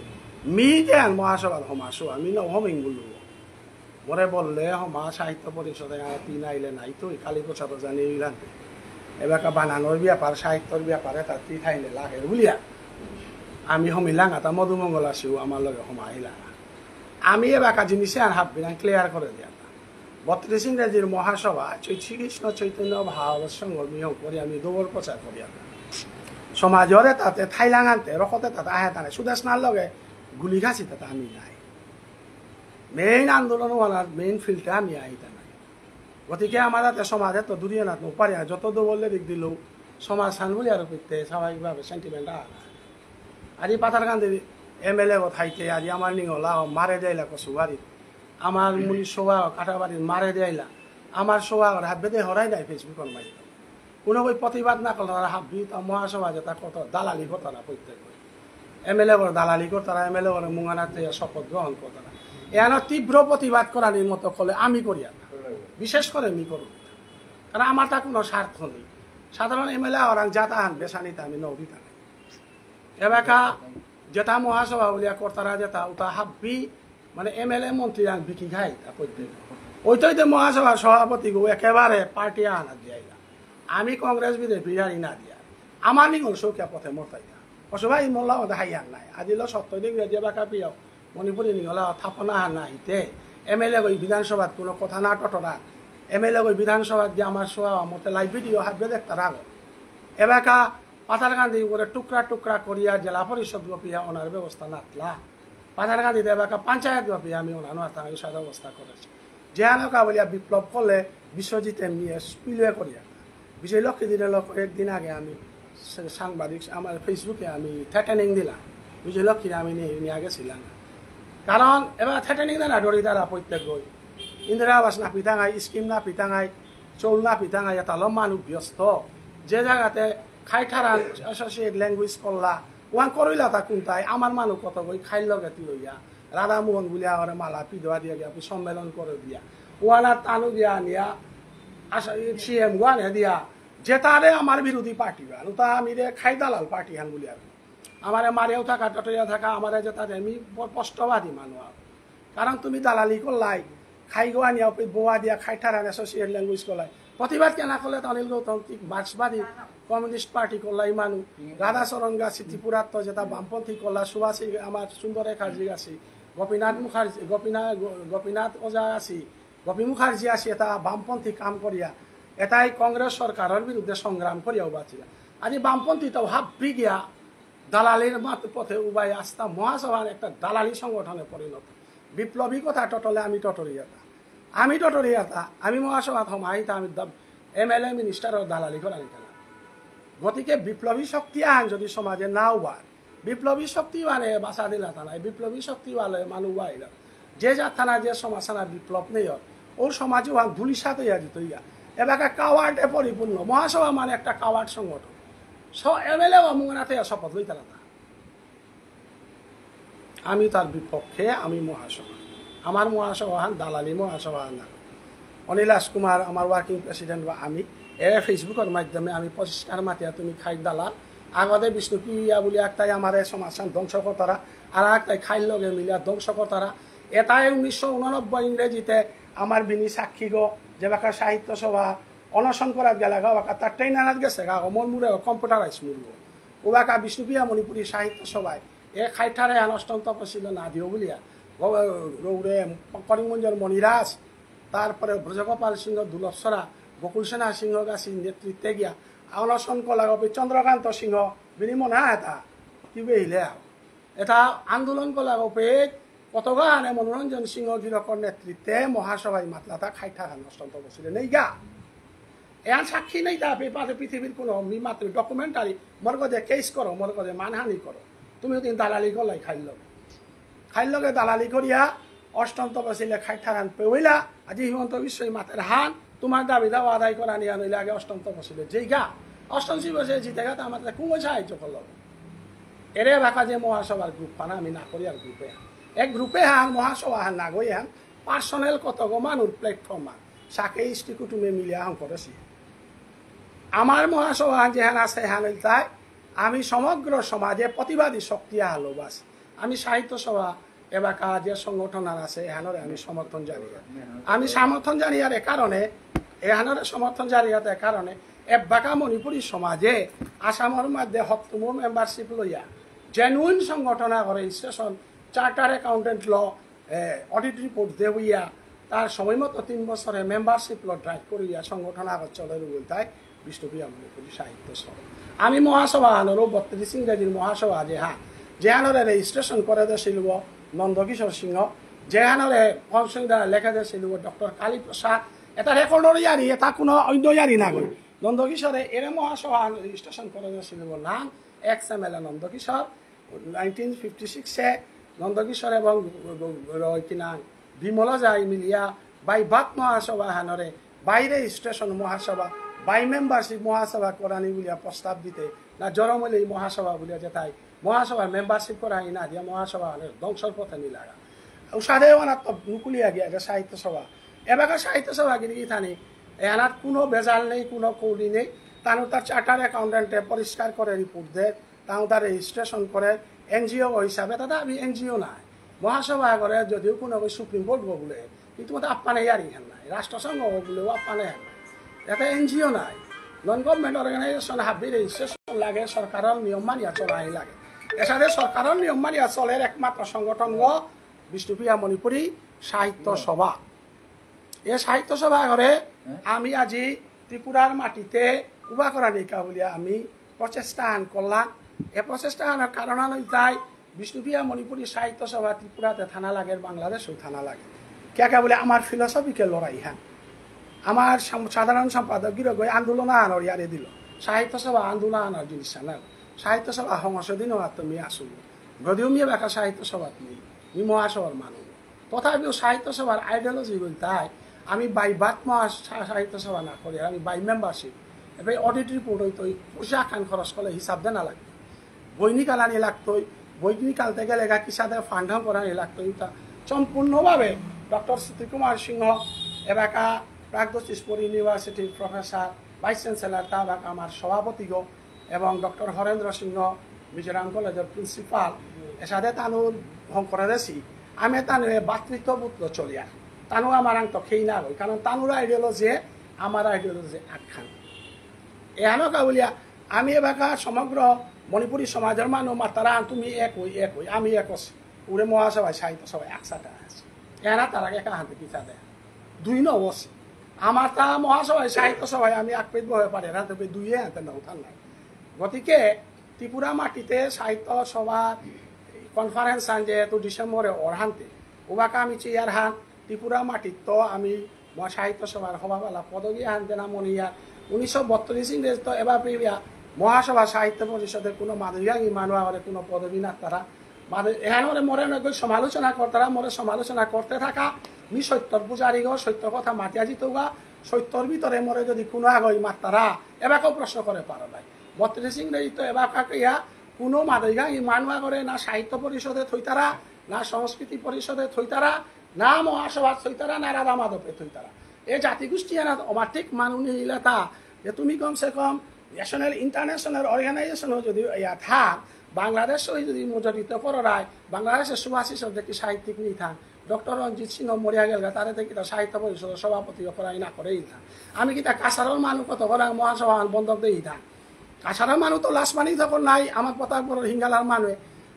মি দেন মহাসভার হমাসু, আমি না হমিং বলবো। মোরে বললে হমা সাহিত্য পরিষদে আর তিন আইলে নাই তো, কালী প্রসাদ জানি ইলান। এবাকা বানানোর ব্যাপার, সাহিত্যর ব্যাপারে তার তি থাইলে লাগে বুলিয়া। আমি হমিলাং আতা মধুমঙ্গল আসিও আমার লগে হমা আইলাং। আমি এবাকা জিনিসে আর হাব্বিরাং ক্লিয়ার করে দিয়া। বত্রিশ ইংরেজির মহাসভা, চৈ-, শ্রীকৃষ্ণ চৈতন্য ভাগবত সংঘ মিহং করি আমি দৌড় প্রচার করি আমি। সমাজরে তাতে থাইলাং আনতে, রকতে তাতে আহে তানে, সুদেশনার লগে গুলি খাসি তাতে আমি নাই। মেইন আন্দোলন ওয়ালার মেইন ফিল্ডে আমি আইতা নাই। গতিকে আমার তাতে সমাজে তো দূরিয়ে না তো পারি না, যত দৌড়লে দিক দিলেও সমাজ সান বলি আর করতে স্বাভাবিকভাবে সেন্টিমেন্ট আনা। আজি পাথারকান্দি এমএলএ গো থাইতে আজি আমার নিঙলা মারে দেইলা কসুবাড়ি, আমার মুলি সোয়া কাটাবাড়ি মারে দেইলা, আমার সোয়া হাব্বে দে হরাই নাই ফেসবুকর মাধ্যমে। কোনো ওই প্রতিবাদ না করলে তারা হাব্বি তা মহাসভা যেটা কত দালালি করতো না প্রত্যেক। এমএলএ করে দালালি করতো না, এমএলএ করে মুঙানাতে শপথ গ্রহণ করতো না। এহানো তীব্র প্রতিবাদ করানির মতো করলে আমি করি আর না। বিশেষ করে আমি করুন। কারণ আমার তা কোনো স্বার্থ নেই। সাধারণ এমএলএ ওরাং যাতা হান বেসানিতে আমি নদী থাকে। এবাকা যেটা মহাসভা বলিয়া করতারা যেটা, ওটা হাব্বি, মানে এমএলএ মন্ত্রী আর বিকি খাই, তা করতে। ওই তো ওই যে মহাসভার সভাপতি গো একেবারে পার্টি আনা দিয়াইলা। আমি কংগ্রেস বিজেপি জানি না দিয়া। আমার নিঙল সৌকিয়া পথে মরতাই না। অসুভাই মোল্লা ওদের হাইয়ার নাই। আজিলো সত্য দিন যে বাকা পিয়াও। মণিপুরী নিঙলা থাপনা হানা হিতে। এমএলএ গই বিধানসভাত কোনো কথা না টটরা। এমএলএ গই বিধানসভাত যে আমার সভা মতে লাইভ ভিডিও হাববে দেখতারা গো। এবাকা পাথারকান্দি করে টুকরা টুকরা করিয়া জেলা পরিষদ গপিয়া ওনার ব্যবস্থা নাতলা। পাথারকান্দিতে এবাকা পঞ্চায়েত গপিয়া আমি ওনার নাতাং এই সাদা অবস্থা করেছি। যে আনকা বলিয়া বিপ্লব করলে বিশ্বজিৎ এমনি স্পিলওয়ে করিয়া। বিজয় লক্ষ্মী দিনে লোক একদিন আগে আমি সে-, সাংবাদিক আমার ফেসবুকে আমি থ্রেটেনিং দিলাম। বিজয় লক্ষ্মীরে আমি নিয়ে, নিয়ে গেছিলাম। কারণ এবার থ্রেটেনিং দেনা ডরি তারা প্রত্যেক গই। ইন্দিরা আবাস না পিতাঙাই, স্কিম না পিতাঙাই, চল না পিতাঙাই, এটা লো মানুষ ব্যস্ত। যে জায়গাতে খাই ঠারান অ্যাসোসিয়েট ল্যাঙ্গুয়েজ করলা, ওয়ান করইলা তা কোনটাই, আমার মানুষ কত গই খাইল লগে তুই হইয়া, রাধা মোহন বুলিয়া ওরে মালা পিদোয়া দিয়া গিয়া, সম্মেলন করে দিয়া, ওয়ানা তানু দিয়া নিয়া, আশা, সিএম ওয়ানে দিয়া, যেতারে আমার বিরোধী পার্টি ওয়ান, ওটা আমি রে খাই দালাল পার্টি হান বুলিয়া। আমারে মারেও থাকা, টটইয়া থাকা, আমারে যেতারে আমি ব-, স্পষ্টবাদী মানুষ। কারণ তুমি দালালি করলাই, খাইগো আনিয়া ওপে বোয়া দিয়া খাই ঠারান associate language করলাই। প্রতিবাদ কেন করলে? তা অনিল গৌতম ঠিক মার্ক্সবাদী কমিউনিস্ট পার্টি করলাই মানু, রাধাচরণ গাছি ত্রিপুরাত্ত যেটা বামপন্থী করলা, সুভাষী আমার সুন্দর একার্জি গাছি, গোপীনাথ মুখার্জি, গোপীনাথ, গো-, গোপীনাথ ওঝা গাছি, গোপী মুখার্জি আসি এটা বামপন্থী কাম করিয়া, এটাই কংগ্রেস সরকারের বিরুদ্ধে সংগ্রাম করিয়া উবাছিলা। আজি বামপন্থী তো হাব্বি গিয়া দালালির মাত পথে উবাই আস্তা মহাসভার একটা দালালি সংগঠনে পরিণত। বিপ্লবী কথা টটলে আমি টটরিয়াতা, আমি টটরিয়াতা, আমি মহাসভাত হমাইতা, আমি এমএলএ মিনিস্টারর দালালি করা নিতাম। গতিকে বিপ্লবী শক্তি আহান যদি সমাজে না উবার, বিপ্লবী শক্তি বানে বাসা দিলা থানায়, বিপ্লবী শক্তি বালে মানু বাইলা। যে যা থানা যে সমাজ থানা বিপ্লব নেই অর, ও সমাজে ওহান ধুলিসাত হইয়া দিত ইয়া। এবাকা কাওয়ার্ডে পরিপূর্ণ। মহাসভা মানে একটা কাওয়ার্ড সংগঠন। স-, এমএলএ বা মুঙেনাতে শপথ লইতারা তা। আমি তার বিপক্ষে, আমি মহাসভা। আমার মহাসভাহান দালালি মহাসভাহান না। অনিল রাজকুমার, আমার ওয়ার্কিং প্রেসিডেন্ট বা আমি, এ Facebookর মাধ্যমে আমি পঁচিশটার মাতিয়া তুমি খাই দালাল। আগতে বিষ্ণুপ্রিয়া বুলি একটাই আমার এ সমাজহান ধ্বংস করতারা, আর একটাই খাইর লগে মিলিয়া ধ্বংস করতারা। এটাই উনিশশো উননব্বই ইংরেজিতে আমার বিনি সাক্ষীগ, যেবাকা সাহিত্য সভা অনশন করাত গেলাগা, বাকা তার ট্রেনারাত গেছেগা, মোর মুরে কম্পিউটারাইজ মুরগ। ওবাকা বিষ্ণুপ্রিয়া মণিপুরী সাহিত্য সভায় এ খাইঠারে আন অষ্টম তপশিল না দিও বুলিয়া, গ-, রৌরে করিমগঞ্জর মণিরাজ, তারপরে ব্রজগোপাল সিংহ দুলপসরা, গোকুল সেনা সিংহ গাছি নেতৃত্বে গিয়া অনশন কলাগপি চন্দ্রকান্ত সিংহ বিনি মনা এটা কি বেহিলে আও। এটা আন্দোলন কলাগপি কতগানে মনোরঞ্জন সিংহ গিরকর নেতৃত্বে মহাসভায় মাতলাতা খাইঠারান অষ্টম তপশিলে নেইগা। এহান সাক্ষী নেই তা পেপারে পৃথিবীর কোনো মি মাত্র ডকুমেন্টারি মর্গদে কেস করো, মর্গদে মানহানি করো। তুমি ওদিন দালালি করলাই খাইর লগে। খাইর লগে দালালি করিয়া অষ্টম তপশিলে খাইঠারান পেইলা, আজি হিমন্ত বিশ্বই মাতের হান, তোমার দাবি দাওয়া আদায় করা নিয়ে আনইলে আগে অষ্টম তপশিলে যেইগা, অষ্টম তপশিলে জিতেগা তা আমাদের কোনো সাহায্য করলো। এরে বাকা যে মহাসভার গ্রুপ পানা আমি না করি আর গ্রুপে। এক গ্রুপে হান মহাসভা হান না গই হান, পার্সোনাল কতগো মানুর প্ল্যাটফর্ম হান। সাকে ইষ্টি কুটুমে মিলিয়া হান করেছি। আমার মহাসভা হান যেহান আছে হান ইলতাই, আমি সমগ্র সমাজে প্রতিবাদী শক্তি আলো বাস। আমি সাহিত্য সভা এবাকা যে সংগঠন আর আছে এহানরে আমি সমর্থন জানিয়ে। আমি সমর্থন জানিয়ার এ কারণে, এহানরে সমর্থন জানিয়ার এ কারণে এবাকা মণিপুরী সমাজে আসামর মধ্যে হত্তুমো মেম্বারশিপ লইয়া জেনুইন সংগঠন আগরে রেজিস্ট্রেশন, চার্টার অ্যাকাউন্টেন্ট ল, এ, অডিট রিপোর্ট দেউইয়া, তার সময় মতো তিন বছরে মেম্বারশিপ ল ড্রাইভ করিয়া সংগঠন আগত চলে রুবলতাই বিষ্ণুপ্রিয়া মণিপুরী সাহিত্য সভা। আমি মহাসভা আনরও বত্রিশ ইংরেজির মহাসভা যেহা, যেহানরে রেজিস্ট্রেশন করে দেছিল নন্দকিশোর সিংহ, যেহানরে কনসংবিধান লেখা দেছিল ডক্টর কালীপ্রসাদ, এটা রেকর্ডর ইয়ারি, এটা কোনো অন্য ইয়ারি না গই। নন্দকিশোরে এরে মহাসভা রেজিস্ট্রেশন করে দেছিল নাম x MLA Nandakishore, nineteen fifty সিক্সে নন্দকিশোর এবং গ-, গ-, গ-, কিনা বিমল যাই মিলিয়া বাই বাত মহাসভা হানরে বাইরে স্টেশন মহাসভা, বাই মেম্বারশিপ মহাসভা করানি বুলিয়া প্রস্তাব দিতে না জরমলে এই মহাসভা বুলিয়া যেতাই মহাসভার মেম্বারশিপ করানি না দিয়া মহাসভা হানরে ধ্বংসর পথে নিলাগা। উসাদে ওনার তো নুকুলিয়া গিয়া যে সাহিত্য সভা, এবাকা সাহিত্য সভা গিরি গিথানি, এহানাত কোনো বেজাল নেই, কোনো কৌলি নেই। তানু তার চার্টার অ্যাকাউন্টেন্টে পরিষ্কার করে রিপোর্ট দেয়, তাও তার রেজিস্ট্রেশন করে এনজিও হিসাবে, তাতে আমি এনজিও নাই। মহাসভা করে যদিও কোনো ওই সুপ্রিম কোর্ট গো বলে, কিন্তু ওটা আপ্পানে ইয়ারি হেন নাই, রাষ্ট্রসংঘ গো বলেও আপ্পানে হেন নাই। এতে এনজিও নাই, নন গভর্নমেন্ট অর্গানাইজেশন হাবি রেজিস্ট্রেশন লাগে, সরকারের নিয়ম মানিয়া চলাই লাগে। এসাদে সরকারের নিয়ম মানিয়া চলের একমাত্র সংগঠন গো বিষ্ণুপ্রিয়া মণিপুরী সাহিত্য সভা। এ সাহিত্য সভা করে আমি আজি ত্রিপুরার মাটিতে উবা করা নিকা বুলিয়া আমি প্রচেষ্টা আন করলাম। এ প্রচেষ্টা আনার কারণ হইতাই বিষ্ণুপ্রিয়া মণিপুরী সাহিত্য সভা ত্রিপুরাতে থানা লাগে, বাংলাদেশেও থানা লাগে। কে কে বলে আমার ফিলসফিক্যাল লড়াই হান, আমার সম-, সাধারণ সম্পাদক গিরগই আন্দোলন আনার ইয়ারে দিল, সাহিত্য সভা আন্দোলন আনার জিনিস না। সাহিত্য সভা সংসদিন তুমি আসুন, যদিও মি এবাকা সাহিত্য সভাত নেই, মি মহাসভার মানুষ। তথাপিও সাহিত্য সভার আইডিওলজি বলতে আমি বাই বাত মহা সা-, সাহিত্য সভা না করি, আমি বাই মেম্বারশিপ। এবার অডিট রিপোর্ট হইতো, পয়সা খান খরচ করলে হিসাব দেনা লাগবে, বই নিকালানি লাগতই, বই নিকালতে গেলে গা কিসাদে ফান্ড করানি লাগতই। তা সম্পূর্ণভাবে ডক্টর শ্রুতি কুমার সিংহ এবাকা প্রাগজ্যোতিষপুর ইউনিভার্সিটির প্রফেসর, ভাইস চ্যান্সেলর, তা এবাকা আমার সভাপতিগ এবং ডক্টর হরেন্দ্র সিংহ মিজোরাম কলেজের প্রিন্সিপাল, এসাদে তানুর হংকরে দেশি। আমি তানুরে ভাতৃত্ববোধ লো চলিয়ার। তানু আমার আং তো খেই না হই, কারণ তানুর আইডিওলজি আমার আইডিওলজি আখ্যান। এহানো কা বুলিয়া আমি এবাকা সমগ্র মণিপুরী সমাজর মানু মাতারা তুমি এক হই, এক হই, আমি এক আছি। উরে মহাসভায় সাহিত্য সভায় একসাথে আছে। এরা তারা একা হাতে পিছা দেয়। দুই ন অসি। আমার তা মহাসভায় সাহিত্য সভায় আমি আকপেত বহে পারে, এরা তো দুইয়ে হাতে না উঠান নাই। গতিকে ত্রিপুরা মাটিতে সাহিত্য সভা কনফারেন্স আন যেহেতু ডিসেম্বরে অরহান্তে, উবাকা আমি চেয়ার হান ত্রিপুরা মাটিত তো আমি মহা সাহিত্য সভার হবাবালা পদবী আনতে না মনে ইয়ার। উনিশশো বত্রিশ ইংরেজ তো এবার প্রিয়া মহাসভা সাহিত্য পরিষদের কোনো মাদুরিয়াঙ্গি মানু আগরে কোনো পদবী না তারা। মাদু-, এহান ওরে মোরে নয় সমালোচনা করতারা, মোরে সমালোচনা করতে থাকা, মি সত্যর পূজারিগ, সত্য কথা মাতিয়া জিতৌগা, সত্যর ভিতরে মোরে যদি কোনো আগই মাত্তারা, এবাকেও প্রশ্ন করে পারো নাই। বত্রিশ ইংরেজি তো এবার কাকিয়া কোনো মাদইগাঙ্গি মানু আগরে না সাহিত্য পরিষদে থইতারা, না সংস্কৃতি পরিষদে থইতারা, না মহাসভা থইতারা, না রাধা মাধবে থইতারা। এ জাতিগোষ্ঠী এনা অমাটিক মানু নিহিলাতা, যে তুমি কমসে কম ন্যাশনাল ইন্টারন্যাশনাল অর্গানাইজেশনও যদি ইয়া থাক, বাংলাদেশ যদি মুজরিত কররায়, বাংলাদেশের সুভাষিত দেখি সাহিত্যিক নেই থাক, ডক্টর রঞ্জিত সিংহ মরিয়া গেলগা, তারে দেখি তার সাহিত্য পরিষদের সভাপতি করাই না করেই থাক। আমি কিতা কাছাড়র মানু কত করা মহাসভা বন্ধক দেই থাক। কাছাড়র মানু তো লাশ মানি তখন নাই, আমার প্রতাপগড়র হিঙ্গালার মানু।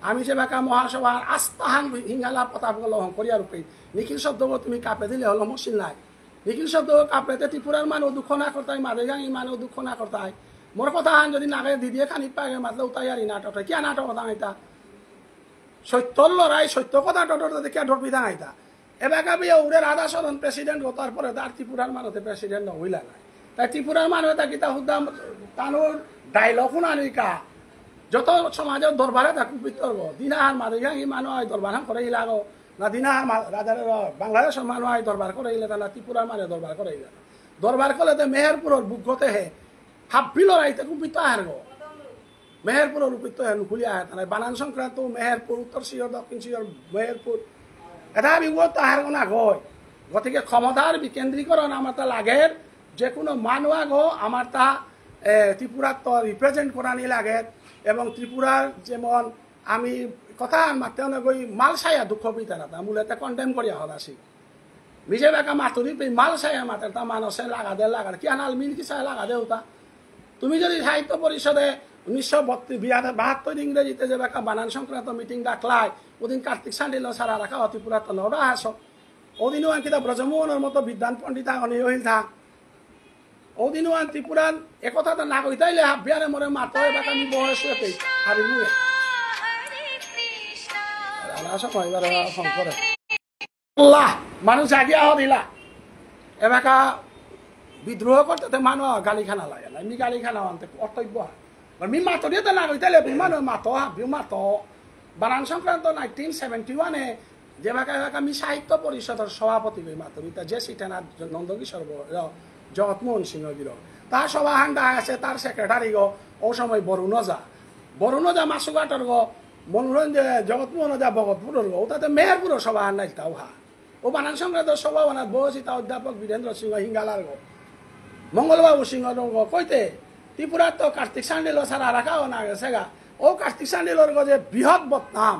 আমি যে বাকা মহাসভা আস্তাহান হিঙ্গালা প্রতাপগড় হং করিয়া রূপে নিখিল শব্দ তুমি কাপে দিলে হলো মসিল নাই। নিখিল শব্দ কাপড়েতে ত্রিপুরার মানু দুঃখ না করতাই, মাদেগাঙি মানু দুঃখ না করতাই। মোর কথা হান যদি নাগে দিদিয়ে খানি পাগে মাতলে উতাই আর নাটক হয়। কিয়া নাটক কথা আইতা? সত্যর লড়াই, সত্য কথা ডটর দেখে ডরবি দাঙাইতা। এবাকা বিয়ে উড়ে রাধা শরণ প্রেসিডেন্ট গো, তারপরে তার ত্রিপুরার মানুতে প্রেসিডেন্ট না হইলা নাই। তাই ত্রিপুরার মানু তা কিতা হুদ্দাম তানুর ডায়লগ হুনানিকা। যত সমাজের দরবারে তা কুপিত করবো। দিনাহার মাদেগাঙি মানু হয় দরবার হান করে ইলাগো। না দিনা আমার মা-, রাজার, আহ, বাংলাদেশের মানু আই দরবার করে ইলে তা না ত্রিপুরার মানে দরবার করে ইলে। দরবার করলে তো মেহেরপুরর বুকগতে হে হাব্বি লড়াইতে কুম্পিত আহার গো। মেহেরপুরর উপর তো হে নুকুলি আহে তা নাই। বানান সংক্রান্ত মেহেরপুর, উত্তর সিওর, দক্ষিণ সিওর, মেহেরপুর। এটা বিগত আহার গো না গয়। গতিকে ক্ষমতার বিকেন্দ্রীকরণ আমার তা লাগের, যে কোনো মানু আগো আমার তা, এ, ত্রিপুরার তো রিপ্রেজেন্ট করানি লাগের। এবং ত্রিপুরার যেমন আমি কথা মাতে অনেক ওই মালসায়া দুঃখ পিতা না, তা মূলে তা কন্ডেম করিয়া হল আসি। নিজে বেকা মাতুরি পে মালসায়া মাতে তা মানসে লাগা দে লাগা, কি আনাল মিল কি সায়া লাগা দে ওটা। তুমি যদি সাহিত্য পরিষদে উনিশশো বত্রিশ, বিয়ার বাহাত্তর ইংরেজিতে যে বেকা বানান সংক্রান্ত মিটিং ডাকলাই, ওদিন কার্তিক সান্ডিল সারা রাখা অতি পুরাতন ওরা আসো। ওদিনও আনকি তা ব্রজমোহনর মতো বিদ্বান পণ্ডিত আগনে হইল থা। ওদিনও আন ত্রিপুরান একথা তা না কইতাইলে হাবিয়ারে মোরে মাতো এবার আমি বয়স হতে হারিলু। রানা সময় এবার ফোন করে। আল্লাহ, মানু জাগিয়া হদিলা। এবাকা বিদ্রোহ করতে তে মানু গালি খানা লাগে না। মি গালি খানা আনতে কর্তব্য। আর মি মাতো দিয়ে তে না কইতাইলে বি মানু মাতো, হাবি মাতো। বানান সংক্রান্ত নাইনটিন সেভেন্টি ওয়ানে যে বাকা বাকা মি সাহিত্য পরিষদর সভাপতি হই মাতুরি, তা যে সিটেনা নন্দকিশোর ব-, জ-, জগৎমোহন সিংহ গিরক। তার সভা হান্ডা আছে, তার সেক্রেটারি গো, ও সময় বরুণ ওঝা। বরুণ ওঝা মাসুঘাটর গো, মনোরঞ্জন জগৎমোহন ওঝা ভগতপুরর গো, ওটাতে মেহেরপুরর সভা হান্ডা ইলতাও হা। ও বানান সংক্রান্ত সভা বানাত বসিতা অধ্যাপক বীরেন্দ্র সিংহ হিঙ্গালার গো। মঙ্গলবাবু সিংহ গো, কইতে, ত্রিপুরার তো কার্তিক সান্ডিল সারা রাখাও না গেছে গা। ও কার্তিক সান্ডিলর গো যে বৃহৎ বদনাম।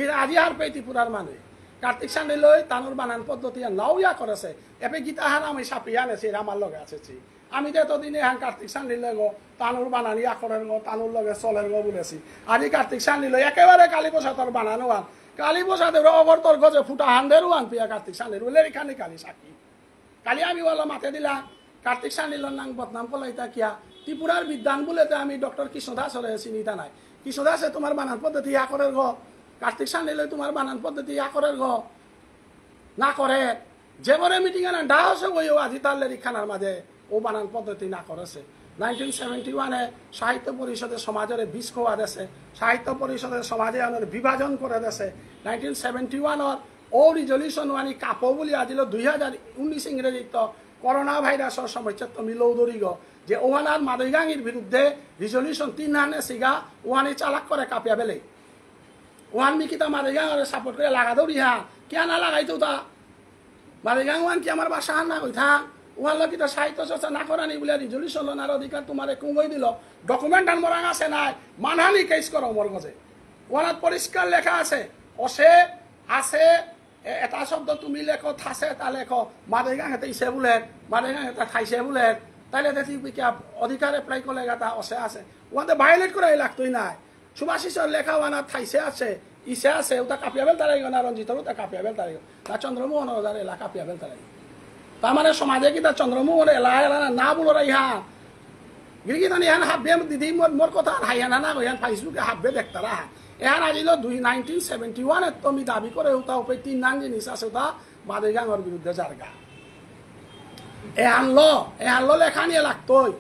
এর আজি আর পেয়ে ত্রিপুরার মানে। কার্তিক সান্ডিলই তানুর বানান পদ্ধতি আর নাও ইয়া করেছে। এপে গীতা হান আমি সাপিয়ে আনেছি, এর আমার লগে আছে ছি। আমি তো এতদিনে হান কার্তিক সান্ডিল গো, তানুর বানান ইয়া করের গো, তানুর লগে চলের গো বলেছি। আজি কার্তিক সান্ডিল একেবারে কালী প্রসাদর বানানো আর। কালী প্রসাদের অগর তোর গজে ফুটা হান্ডের ওয়ান পিয়া কার্তিক সান্ডিল, লেরিখানি কালী সাক্ষী। কালি আমি ওয়ালা মাতে দিলা, কার্তিক সান্ডিলর নাম বদনাম করলাইতা কিয়া? ত্রিপুরার বিদ্বান বলেতে আমি ডক্টর কৃষ্ণদাস হলে চিনিতা নাই। কৃষ্ণদাসে তোমার বানান পদ্ধতি ইয়া করের গো, কার্তিক সান্ডিলে তোমার বানান পদ্ধতি ইয়া করের গো, না করে। যে বরে মিটিং আনা ডাহসে গইও আজি তার লেরিক খানার মাঝে ও বানান পদ্ধতি না করেছে। নাইনটিন সেভেন্টি ওয়ানে সাহিত্য পরিষদের সমাজের বিষ খোয়া দেছে, সাহিত্য পরিষদের সমাজে আনার বিভাজন করে দেছে। নাইনটিন সেভেন্টি ওয়ানর ও রিজলিউশন ওয়ানি কাপো বুলি আজিল দুই হাজার উনিশ ইংরেজিত করোনা ভাইরাসর সমস্যা তো মিলৌ দরিগ যে ওহানার মাদৈগাঙির বিরুদ্ধে রিজলিউশন তিন হানে সিগা ওহানি চালাক করে কাপিয়া বেলে। ওহান মি কিতা মাদৈগাঙরে সাপোর্ট করে লাগা দৌড়ি হা, কিয়া না লাগাইতো তা? মাদৈগাং ওহান কি আমার ভাষা হান না কই থাং? ওহান লো কিতা সাহিত্য চর্চা না করানি বুলিয়া রিজলিউশন লনার অধিকার তোমারে কুঙ্গই দিল। ডকুমেন্ট আন মোরাং আছে নাই? মানহানি কেস করো মোর গজে। ওহানাত পরিষ্কার লেখা আছে, অসে আছে, এ-, এটা শব্দ তুমি লেখো, থাসে এটা লেখো, মাদইগাঙে তে ইসে বুলে, মাদইগাঙে তে থাইসে বুলে, তাইলে তে তুমি কি আপ-, অধিকার apply করলে গা তা অসে আছে। ওখানে violate করাই লাগতোই নাই। সুভাষিসর লেখা ওয়ানা থাইসে আছে, ইসে আছে, ওটা কাপিয়া বেল তারাই না, রঞ্জিতর ওটা কাপিয়া বেল তারাই না, চন্দ্রমোহন ওঝার এলা কাপিয়া বেল তারাই। তার মানে সমাজে কি তা চন্দ্রমোহন এলা, এলা না, না বুলো রাই হা। গিরিগিথানি এহান হাব্বে দিদি মোর, মোর কথা হাইয়ানা না গইয়ান Facebook-এ হাব্বে দেখতারা। এহান আজিল দুই nineteen seventy one এ তো আমি দাবি করে উতা উপে তিন নান জিনিস আছে উতা মাদইগাঙর বিরুদ্ধে জারগা। এহান ল, এহান ল লেখানি লাগতই।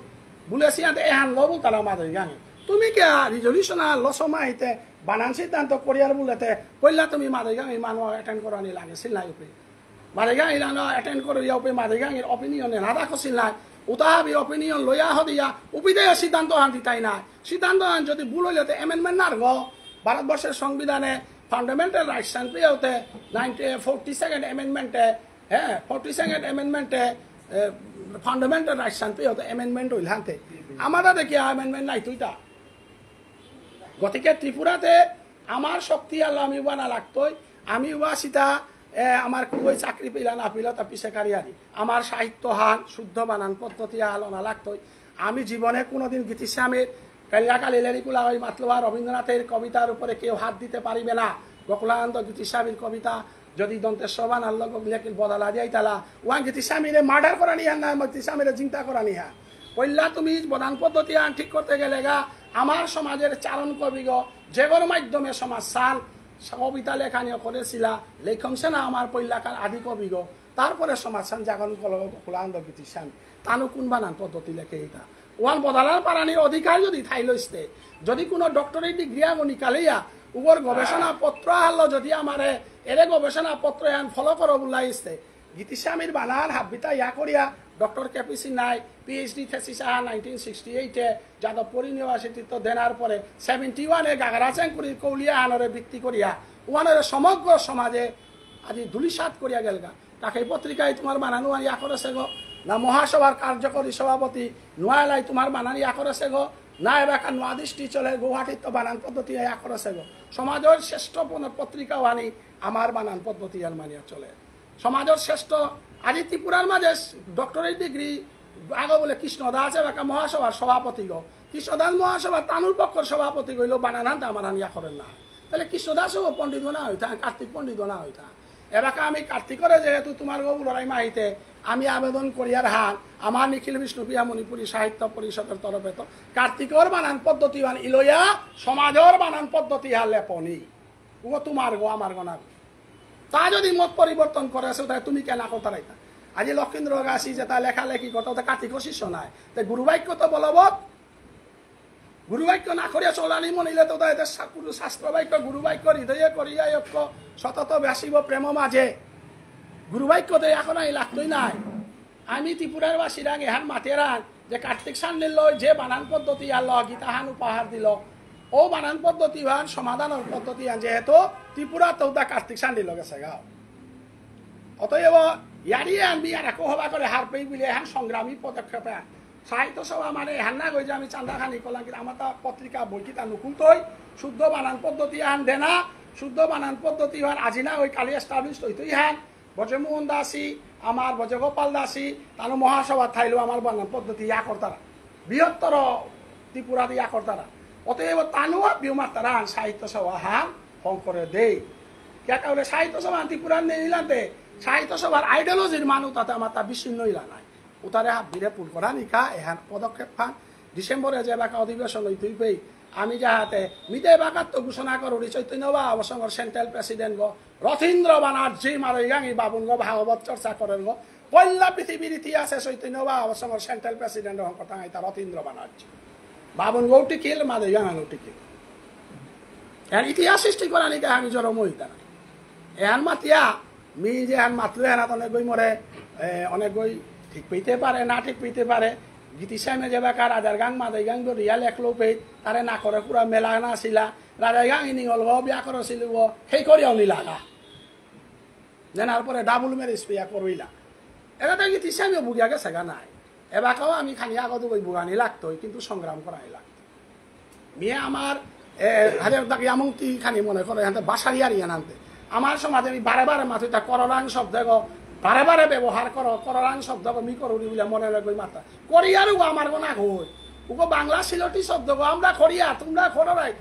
বুলেসি আতে এহান ল বুলতারা মাদইগাঙে। তুমি কে resolution আর ল সময় হইতে বানান সিদ্ধান্ত করিয়ার বুলেতে পইলা তুমি মাদইগাঙে মানু attend করানি লাগে সিলাই উপে। মাদইগাঙ ইলানো attend করে ইয়া উপে মাদইগাঙের opinion এ না রাখছিল নাই। উতাহাবি opinion লইয়া হদিয়া উপিদে সিদ্ধান্ত আন দিতাই নাই। সিদ্ধান্ত আন যদি ভুল হইলে তো amendment নারগ। ভারতবর্ষের সংবিধানে fundamental rights আন পেয়ে হতে নাইনটি, ফোর্টি সেকেন্ড amendment এ, হ্যাঁ, ফোর্টি সেকেন্ড amendment এ, এ, fundamental rights আন পেয়ে হতে amendment হইল হানতে। আমাদের দেখি amendment নাই তুইতা। গতিকে ত্রিপুরাতে আমার শক্তি আলো আমি উবা না লাগতই, আমি উবা সিতা, এ, আমার কুগই চাকরি পেলা না পেলা তা পিছে কারিয়ারি। আমার সাহিত্য হান শুদ্ধ বানান পদ্ধতি আলো না লাগতই। আমি জীবনে কোনোদিন গীতিস্বামীর কালিয়া কালি লেরিকুলা ওই মাতলুয়া রবীন্দ্রনাথের কবিতার উপরে কেউ হাত দিতে পারিবে না। গোকুলানন্দ গীতিস্বামীর কবিতা যদি দন্ত্য স বানান লগ লেখে বদলা দিয়াই তালা, ওয়ান গীতিস্বামীরে murder করানি হান না, গীতিস্বামীরে চিন্তা করানি হান। পইলা তুমি বানান পদ্ধতি আন ঠিক করতে গেলে গা, আমার সমাজের চারণ কবিগ, যেগর মাধ্যমে সমাজ সান, কবিতা লেখানি করেছিলা, লেখংসে না আমার পইলাকার আদি কবিগ, তারপরে সমাজ সান জাগরণ করল গোকুলানন্দ গীতিস্বামী। তানু কোন বানান পদ্ধতি লেখে এটা? ওয়ান বদলার পারানির অধিকার যদি থাইল ইস্তে, যদি কোনো doctorate degree আগো নিকালিয়া, উগর গবেষণা পত্র আনলো যদি আমারে, এরে গবেষণা পত্র এহান follow করো বুলাই ইস্তে, গীতিস্বামীর বানান হাব্বিতা ইয়া করিয়া, ডক্টর কে পি সিনহাই পিএইচডি thesis আহা নাইনটিন সিক্সটি এইটে যাদবপুর ইউনিভার্সিটিত দেনার পরে সেভেন্টি ওয়ানে গাগরা চেংকুরি কৌলিয়া আনরে ভিত্তি করিয়া, ওয়ানরে সমগ্র সমাজে আজি ধুলিসাৎ করিয়া গেলগা। তাকে পত্রিকায় তোমার বানানো আর ইয়া করেছে গো, না মহাসভার কার্যকরী সভাপতি নোয়ালাই তোমার বানান ইয়া করেছে গো, না এবাকা নোয়া দৃষ্টি চলে গুয়াহাটিত তো বানান পদ্ধতি ইয়া করেছে গো। সমাজের শ্রেষ্ঠ কোনো পত্রিকা ওয়ানি আমার বানান পদ্ধতি আর মানিয়া চলে। সমাজের শ্রেষ্ঠ, আজি ত্রিপুরার মাঝে ডক্টরেট ডিগ্রি আগে বলে কৃষ্ণ দাস এবাকা মহাসভার সভাপতি গো। কৃষ্ণ দাস মহাসভা তানুর পক্ষর সভাপতি গইল, বানান হানতে আমার হান ইয়া করেন না। তাহলে কৃষ্ণ দাসও পণ্ডিত না হইতা, কার্তিক পণ্ডিত না হইতা। এবাকা আমি কার্তিকরে যেহেতু তোমার গো লড়াই মাহিতে আমি আবেদন করিয়ার হান, আমার নিখিল বিষ্ণুপ্রিয়া মণিপুরী সাহিত্য পরিষদের তরফে তো কার্তিকর বানান পদ্ধতি হান ইলয়া সমাজর বানান পদ্ধতি হান লেপনি। ও তোমার গো, আমার গো না গো। তা যদি মত পরিবর্তন করে আছে, তাহলে তুমি কেন করতে রাইতা? আজি লক্ষীন্দ্র গাছি যেটা লেখালেখি করতে, ওটা কার্তিক শিষ্য নাই। তাই গুরুবাক্য তো বলবৎ। গুরুবাক্য না করিয়া চলানি মনিলে তো তাই এতে সা-, গুরু শাস্ত্র বাক্য, গুরুবাক্য হৃদয়ে করিয়া ঐক্য, সতত ব্যাসিব প্রেম মাঝে। গুরুবাক্য তো এখন আমি লাগতই নাই। আমি ত্রিপুরার বাসীরাং এহান মাতেরাং যে কার্তিক সান্ডিল্য যে বানান পদ্ধতি আর ল গীতাহান উপহার দিল, ও বানান পদ্ধতি হান সমাধানর পদ্ধতি হান যেহেতু ত্রিপুরা তো দা কার্তিক সান্ডিল্য গেছে গাও। অতএব ইয়ারি আমি আর একো হবা করে হারপেই বুলে এহান সংগ্রামী পদক্ষেপে সাহিত্য সভা মানে এহান না গই যে আমি চান্দা খানি করলাম, কিন্তু আমার তা পত্রিকা বই কিতা নুকুলতই, শুদ্ধ বানান পদ্ধতি হান দেনা, শুদ্ধ বানান পদ্ধতি হান আজি না ওই কালি এস্টাবলিশ হইতই হান, ব্রজমোহন দাসী, আমার ব্রজগোপাল দাসী, তানু মহাসভা থাইলেও আমার বানান পদ্ধতি ইয়া করতারা। বৃহত্তর ত্রিপুরা ইয়া করতারা। অতএব তানু আর বিউ মাতারা আন সাহিত্য সভা হান হং করে দেই। কিয়া কারণে সাহিত্য সভা আন ত্রিপুরা নেই ইলাতে, সাহিত্য সভার আইডিওলজির মানু তাতে আমার তা বিচ্ছিন্ন ইলা নাই। উতারে হাত দিলে পুল করা নিকা, এহান পদক্ষেপ হান। ডিসেম্বরে যে এবাকা অধিবেশন হইতে হইবেই, আমি যাহাতে মিতে এবাকাত তো ঘোষণা করুরি চৈতন্য বাবা সংঘর সেন্ট্রাল প্রেসিডেন্ট গো, রথীন্দ্র বানার্জি মারৈগাঙি বাবুন গো ভাগবত চর্চা করেন গো। পয়লা পৃথিবীর ইতিহাসে চৈতন্য বাবা সংঘর সেন্ট্রাল প্রেসিডেন্ট হং কথা আইতা রথীন্দ্র বানার্জি। বাবুন গো টিকিল, মারৈগাঙ গো টিকিল। এর ইতিহাস সৃষ্টি করা নিতে আমি জরম হইতা না। এহান মাতিয়া, মি যে হান মাতলু এহানাত অনেকগই মরে, এ, অনেকগই ঠিক পেইতে পারে, না ঠিক পেইতে পারে। গীতিস্বামী যে বাকা রাজার গাং, মাদই গাং, দরিয়া লেখলো পেই, তারে না করে পুরা মেলা না আসিলা। রাজার গাং ইনি অলগ বিয়া করেছিল ও, সেই করিয়াও নিলাগা। দেনার পরে ডাবল ম্যারেজ পেয়া করইলা। এরা তো গীতিস্বামীও বুগিয়া গেছে গা নাই। এবাকাও আমি খানি আগত ওই বুগানি লাগতোই, কিন্তু সংগ্রাম করাই লাগতো। মিয়া আমার, এ, হাজার দাগ ইয়ামুংতি খানি মনে করে, এখান থেকে বাসারি আর ইয়ান আনতে। আমার সমাজে আমি বারে বারে মাতুরি তা কররাং শব্দ গো, বারে বারে ব্যবহার করো, কররাং শব্দ গো, মি করুরি বুলে মনে রাখবো মাতা। করিয়ার উগো আমার গো না গো, উগো বাংলা সিলটি শব্দ গো, আমরা করিয়া, তোমরা কররাই।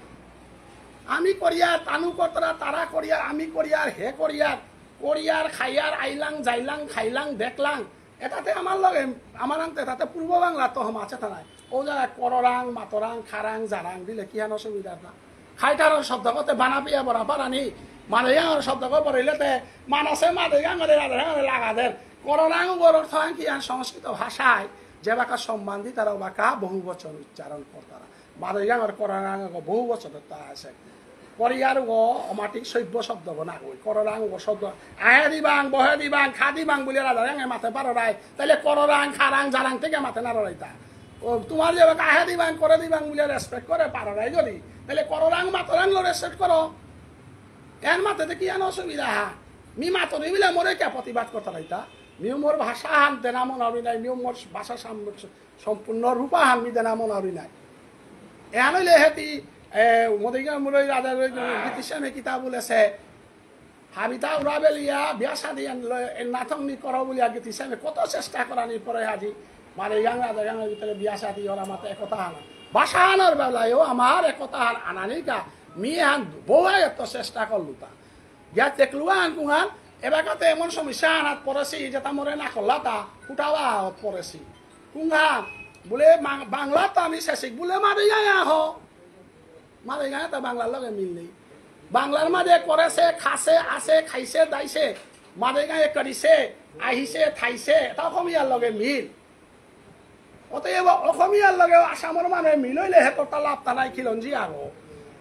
আমি করিয়ার, তানু করতারা, তারা করিয়ার, আমি করিয়ার, হে করিয়ার, করিয়ার, খাইয়ার, আইলাং, যাইলাং, খাইলাং, দেখলাং। এটাতে আমার লগে, আমার আনতে তাতে পূর্ব বাংলা তো হম আছে তা নাই। ও জায়গায় কররাং, মাতরাং, খারাং, জারাং দিলে কি হান অসুবিধা না? খাইটারর শব্দ করতে বানাপিয়া বরা পারানি, মাদৈগাঙর শব্দ করে বরাইলেতে, মানসে মাদৈগাঙরে রাধে লাগা দের। কররাং উগর অর্থ আন কি আন সংস্কৃত ভাষায় যে বাকা সম্মান দিতারা ও বাকা বহু বচন উচ্চারণ করতারা। মাদৈগাঙর কররাং উগো বহু বচন তা আছে। করিয়ার উগো অমাটিক সভ্য শব্দ গো না গই। কররাং উগো শব্দ। আহে দিবাং, বহে দিবাং, খা দিবাং বুলিয়া রাধা রাঙে মাতে পারো রাই। তাহলে কররাং, খারাং, জারাং থেকে মাতে না রইতা। ও তোমার যে বাকা আহে দিবাং, করে দিবাং বুলিয়া রেসপেক্ট করে পারো রাই যদি। তাহলে কররাং, মাতরাং লো রেসপেক্ট করো। এর মাতে তো কি আন অসুবিধা হা? মি মাতরি বিলে মোরে কে প্রতিবাদ করতে রাইতা? মিউ মোর ভাষা হান দেনা মনারি নাই, মিউ মোর ভাষা সাম-, সম্পূর্ণ রূপা হান মি দেনা মনারি নাই। এহান হইলে হেতি, এ, মদিগা মুরই রাজা রই গীতিস্বামী কিতা বলেছে, হাবিতা উড়াবেলিয়া বিয়া শাদী আনলো, এ নাথং নি করো বুলিয়া গীতিস্বামী কত চেষ্টা করানি পরে আজি, মানে ইয়াং রাজা ইয়াং ভিতরে বিয়া শাদী ওরা মাতে একতা হানা। ভাষা হানার বেলায়ও আমার একতা হান আনানিকা, মি হান বউয়া এত চেষ্টা করলুতা। গিয়া দেখলুয়া হান কুঙান, এবাকাতে এমন সমস্যা আনাত পড়েছি, যেটা মোরে না করলা তা, ফুটাওয়া পড়েছি। কুঙান, বুলে মা-, বাংলা তো আমি শেষিক, বুলে মারে গায়া হো। মারে গায়া তা বাংলার লগে মিল নেই। বাংলার মাঝে করেছে, খাসে, আসে, খাইছে, দাইছে, মারে গায়ে করিছে, আহিছে, থাইছে, এটা অসমীয়ার লগে মিল। অতএব অসমীয়ার লগে আসামর মানে মিলইলে হে তোরতা লাভতা নাই খিলঞ্জিয়া গো।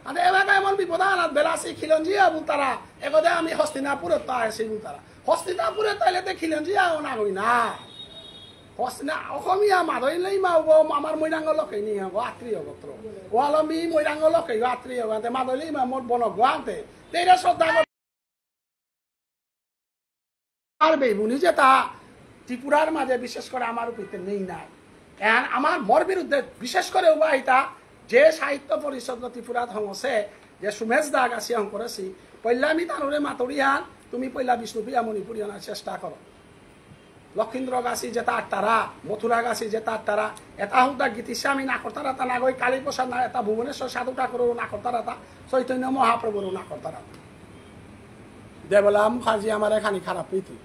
আদে এবাকা এমন বিপদ আনাত বেলাসি খিলঞ্জিয়া বুলতারা, এগদে আমি হস্তিনাপুরে তো আছি বুলতারা। হস্তিনাপুরে তাইলে তে খিলঞ্জিয়া ও না হই না। হস্তিনা-, অসমীয়া মাদইলেই মা ও আমার মৈরাঙ্গ লোকে নিয়ে হবো, আত্রীয় গোত্র। ও আলমি মৈরাঙ্গ লোকে, আত্রীয় গোত্র, মাদইলেই মা মোর বন গোয়ান্তে। তেরে শ্রদ্ধা আর বেইবুনি যেটা ত্রিপুরার মাঝে বিশেষ করে আমার উপরে নেই নাই। এখন আমার মোর বিরুদ্ধে বিশেষ করে উবা এটা যে সাহিত্য পরিষদ ত্রিপুরা হঙসে যে সুমেশ দা গাছি হঙ করেছি, পইলা আমি তানুরে মাতুরিহান, তুমি পইলা বিষ্ণুপ্রিয়া মণিপুরী আনার চেষ্টা করো। লক্ষীন্দ্র গাছি যেটা আট্টারা, মথুরা গাছি যেটা আট্টারা, এটা হুদা গীতিস্বামী না করতারা তা না গই, কালীপ্রসাদ না, এটা ভুবনেশ্বর সাধু ঠাকুরও না করতারা তা, চৈতন্য মহাপ্রভুরও না করতারা তা। দেবলা মুখার্জি আমার এখানে খারাপ প্রীতি।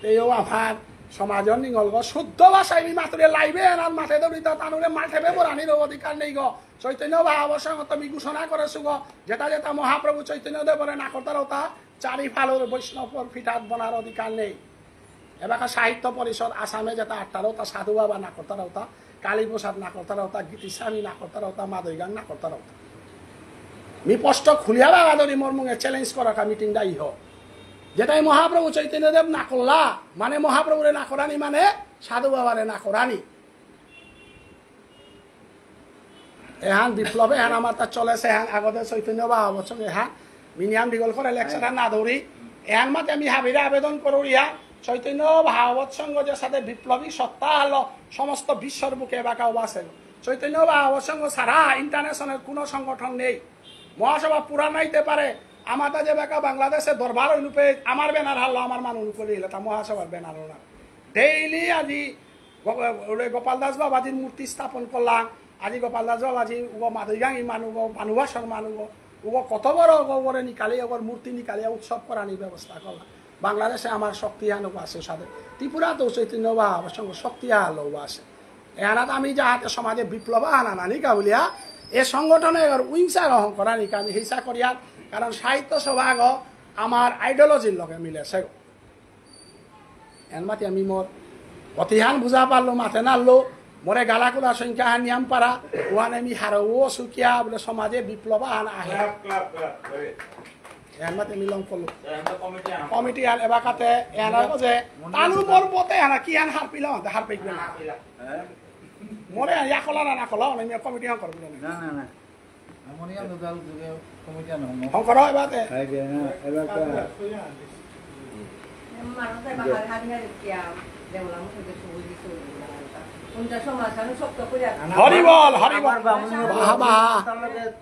তেও আমার সমাজর নিঙল গো, শুদ্ধ ভাষায় মি মাতুরে লাইবে এনার মাঠে দৌড়িতা তানুরে মাঠে বেবরানির অধিকার নেই গো। চৈতন্য ভাগবত সংঘ তুমি ঘোষণা করেছো গো, যেটা যেটা মহাপ্রভু চৈতন্য দেবরে না করতারা ওটা চারি ফালর বৈষ্ণবর ফিঠাত বনার অধিকার নেই। এবাকা সাহিত্য পরিষদ আসামে যেটা আট্টারা ওটা সাধু বাবা না করতারা ওটা, কালীপ্রসাদ না করতারা ওটা, গীতিস্বামী না করতারা ওটা, মাদইগাং না করতারা ওটা। মি স্পষ্ট খুলিয়া বাবা ধরি মোর মুঙে চ্যালেঞ্জ করা কা মিটিং দাই হোক। যেটাই মহাপ্রভু চৈতন্যদেব না করলা, মানে মহাপ্রভুরে না করানি মানে সাধু বাবারে না করানি। এহান বিপ্লব এহান আমার তা চলেছে, এহান আগতে চৈতন্য ভাগবত সংঘ এহান মিনিয়াম দীঘল করে লেকচার না দৌড়ি। এহান মাতে আমি হাবিরে আবেদন করুরি এহান চৈতন্য ভাগবত সংঘ যে সাথে বিপ্লবী সত্তা হলো সমস্ত বিশ্বর বুকে এবাকাও আছে। চৈতন্য ভাগবত সংঘ ছাড়া ইন্টারন্যাশনাল কোনো সংগঠন নেই। মহাসভা পুরা নাইতে পারে, আমার তা যে বেকা বাংলাদেশে দরবার ওই রূপে আমার ব্যানার হারলো, আমার মানু রূপে লিখলে তা মহাসভার ব্যানার হলো না। ডেইলি আজি গো-, ওরে গোপাল দাস বাবাজির মূর্তি স্থাপন করলাম। আজি গোপাল দাস বাবাজি উগো মাদইগাঙি মানু গো, মানুবাসর মানু গো, উগো কত বড় গো, ওরে নিকালে, ওগর মূর্তি নিকালে উৎসব করানি ব্যবস্থা করলাম। বাংলাদেশে আমার শক্তি হানো আছে সাথে। ত্রিপুরা তো চৈতন্য ভাগবত সংঘ শক্তি হালো আছে। এহানাত আমি যাহাতে সমাজে বিপ্লব আনা নানি কাবুলিয়া, এ সংগঠনে এবার উইংসা গ্রহণ করানি আমি হিংসা করিয়ার, কারণ সাহিত্য সভা গো আমার আইডিওলজির লগে মিলেছে গো। এন মাতি আমি মোর অতিহান বুঝা পারলো, মাতে নারলো, মোরে গালাকুলা সংখ্যা হান নিয়াম পারা, ওহানে আমি হারৌ সুকিয়া বলে সমাজে বিপ্লব আন আহে। Clap, clap, clap, very। N মাতি আমি লং করলো। এন তো কমিটি আন। কমিটি আন এবাকাতে, এন আর যে, তানু মোর মতে এন কি আন হার পিলা, হার পেইক না। হার পিলা। হ্যাঁ? মোরে ইয়া কলা না, না কলা, আমি কমিটি আন করবো না। না, না, না। হারমোনিয়াম তো তাহলে যুগে কমিটি আনো, হঙ করো এবাতে। হ্যাঁ, হ্যাঁ, এবার তো। হরি বল, হরি বল। আমার বামুন বাহ, বাহ।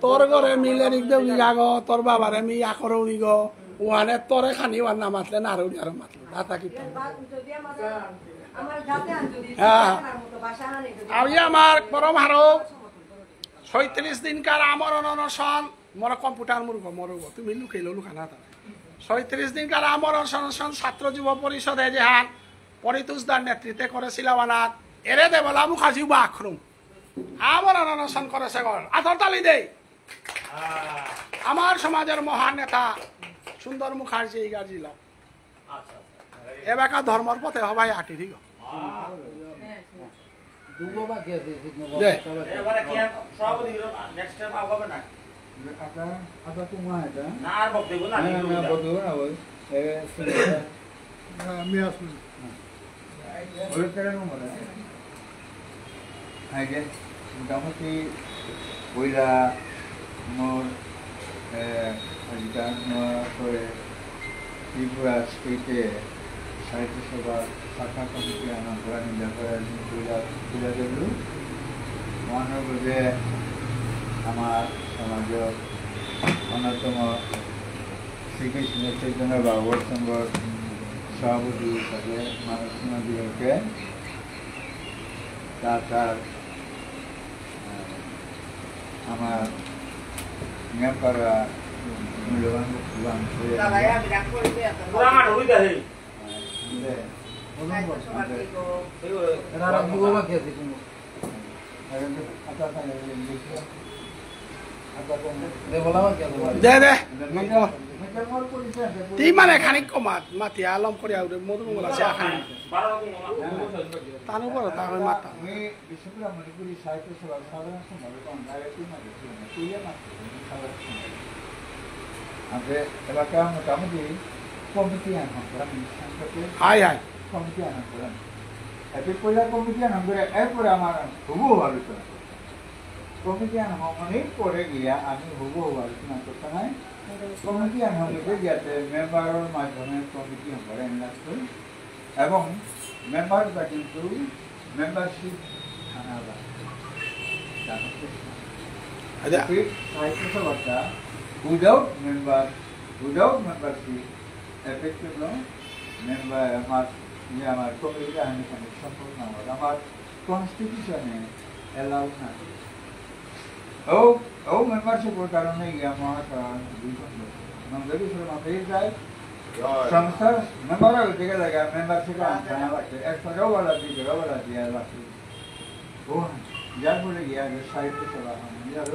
তোর ঘরে মিলে নিক দেউরি গাগো, তোর বাবারে মি আকরৌরি গো। ওহানে তোরে খানি ওহান না মাতলে না আরো আরো মাতলে। দাতা কি? যদি আমার, আমার যাতে আন যদি হ্যাঁ। আমার মতো ভাষা আনে যদি আমি আমার পরম হারো ছয়ত্রিশ দিনকার আমরণ অনশন, মোর কম্পিউটার মুরগ, মরগ, তুমি লুকাইলো লুকানা তা। ছয়ত্রিশ দিনকার আমরণ অনশন ছাত্র যুব পরিষদে যেহান পরিতোষ দার নেতৃত্বে করেছিল ওহানাত, এরে দেবলা মুখার্জি বা আক্রম। আমরণ অনশন করেছে গল। আতর তালি দেই। আমার সমাজের মহান নেতা সুন্দর মুখার্জি এই গাজিল। এবাকা ধর্মর পথে হবাই আটি ঠিক। দুগো বাকি আছে, ঠিক মতো দে। এবারে কি আর সভাপতি হলো না, next time আর হবে না। আপনার, আপনার তো মা এটা। না, আর বক্তব্য না, না, না, বক্তব্য না, ওই, এ, শুনে। হ্যাঁ, আমি আসবো। হ্যাঁ। ওই কেন মনে হয়? আগে মোটামুটি পয়লা মোর, এ, আজিকার নোয়া করে ত্রিপুরা স্টেটে সাহিত্য সভার শাখা কমিটি আহান করানি ব্যাপারে আমি পয়লা, পয়লা দেখলু। মনে হলো যে আমার সমাজের অন্যতম শ্রীকৃষ্ণ চৈতন্য ভাগবত সংঘর সভাপতি হিসাবে মানব সিংহ দিগকে তার, তার, আহ, আমার নিয়ামপাড়া মূল্যবান বক্তব্য আমি করে পুরা আমার হইতা হে। আহ, বুঝলে? এরা আর দুগো বাকি আছে কোনো। দে, দে। তি মানে খানিক কমাত, মাতি আলম করে আউরে, মধুমঙ্গল আছে, আখানি। তানু বড়, তা হয় মাতা। আমি বিষ্ণুপ্রিয়া মণিপুরী সাহিত্য সভার সাধারণ সম্পাদক, আমি directly মাতি, তুই মাতি, সাধারণ সম্পাদক। আনতে এলাকা মোটামুটি কমিটি আহান করা, আমি সংক্ষেপে হাই, হাই। কমিটি আহান করা। এতে পয়লা কমিটি আহান করে, এরপরে আমার হুবহু আলোচনা করতে। কমিটি আহান হঙনি পরে গিয়া আমি হুবহু আলোচনা করতে নাই। কমিটি আহান হঙনি গিয়াতে মেম্বারর মাধ্যমে কমিটি আহান করে এনলাস করি। এবং মেম্বাররা কিন্তু মেম্বারশিপ থানা লাগবে। জানো তো? আচ্ছা। ঠিক সাহিত্য সভাটা without member, without membership, effective no member আমার, ইয়ে আমার কমিটি আহান এখানে সম্পূর্ণ আমার, আমার কনস্টিটিউশনে অ্যালাউ না। ও, ও মেম্বারশিপর কারণে গিয়া মহাসভা দুইজন লোক। নন্দকিশোর মাথায় যায়, সংস্থার মেম্বার হইতে গেলে গিয়া মেম্বারশিপ আনতে না লাগছে। এক টাকাও বলা, দুই টাকাও বলা দিয়া লাগছে। ও, যার ফলে গিয়া যে সাহিত্য সভা হয়, যার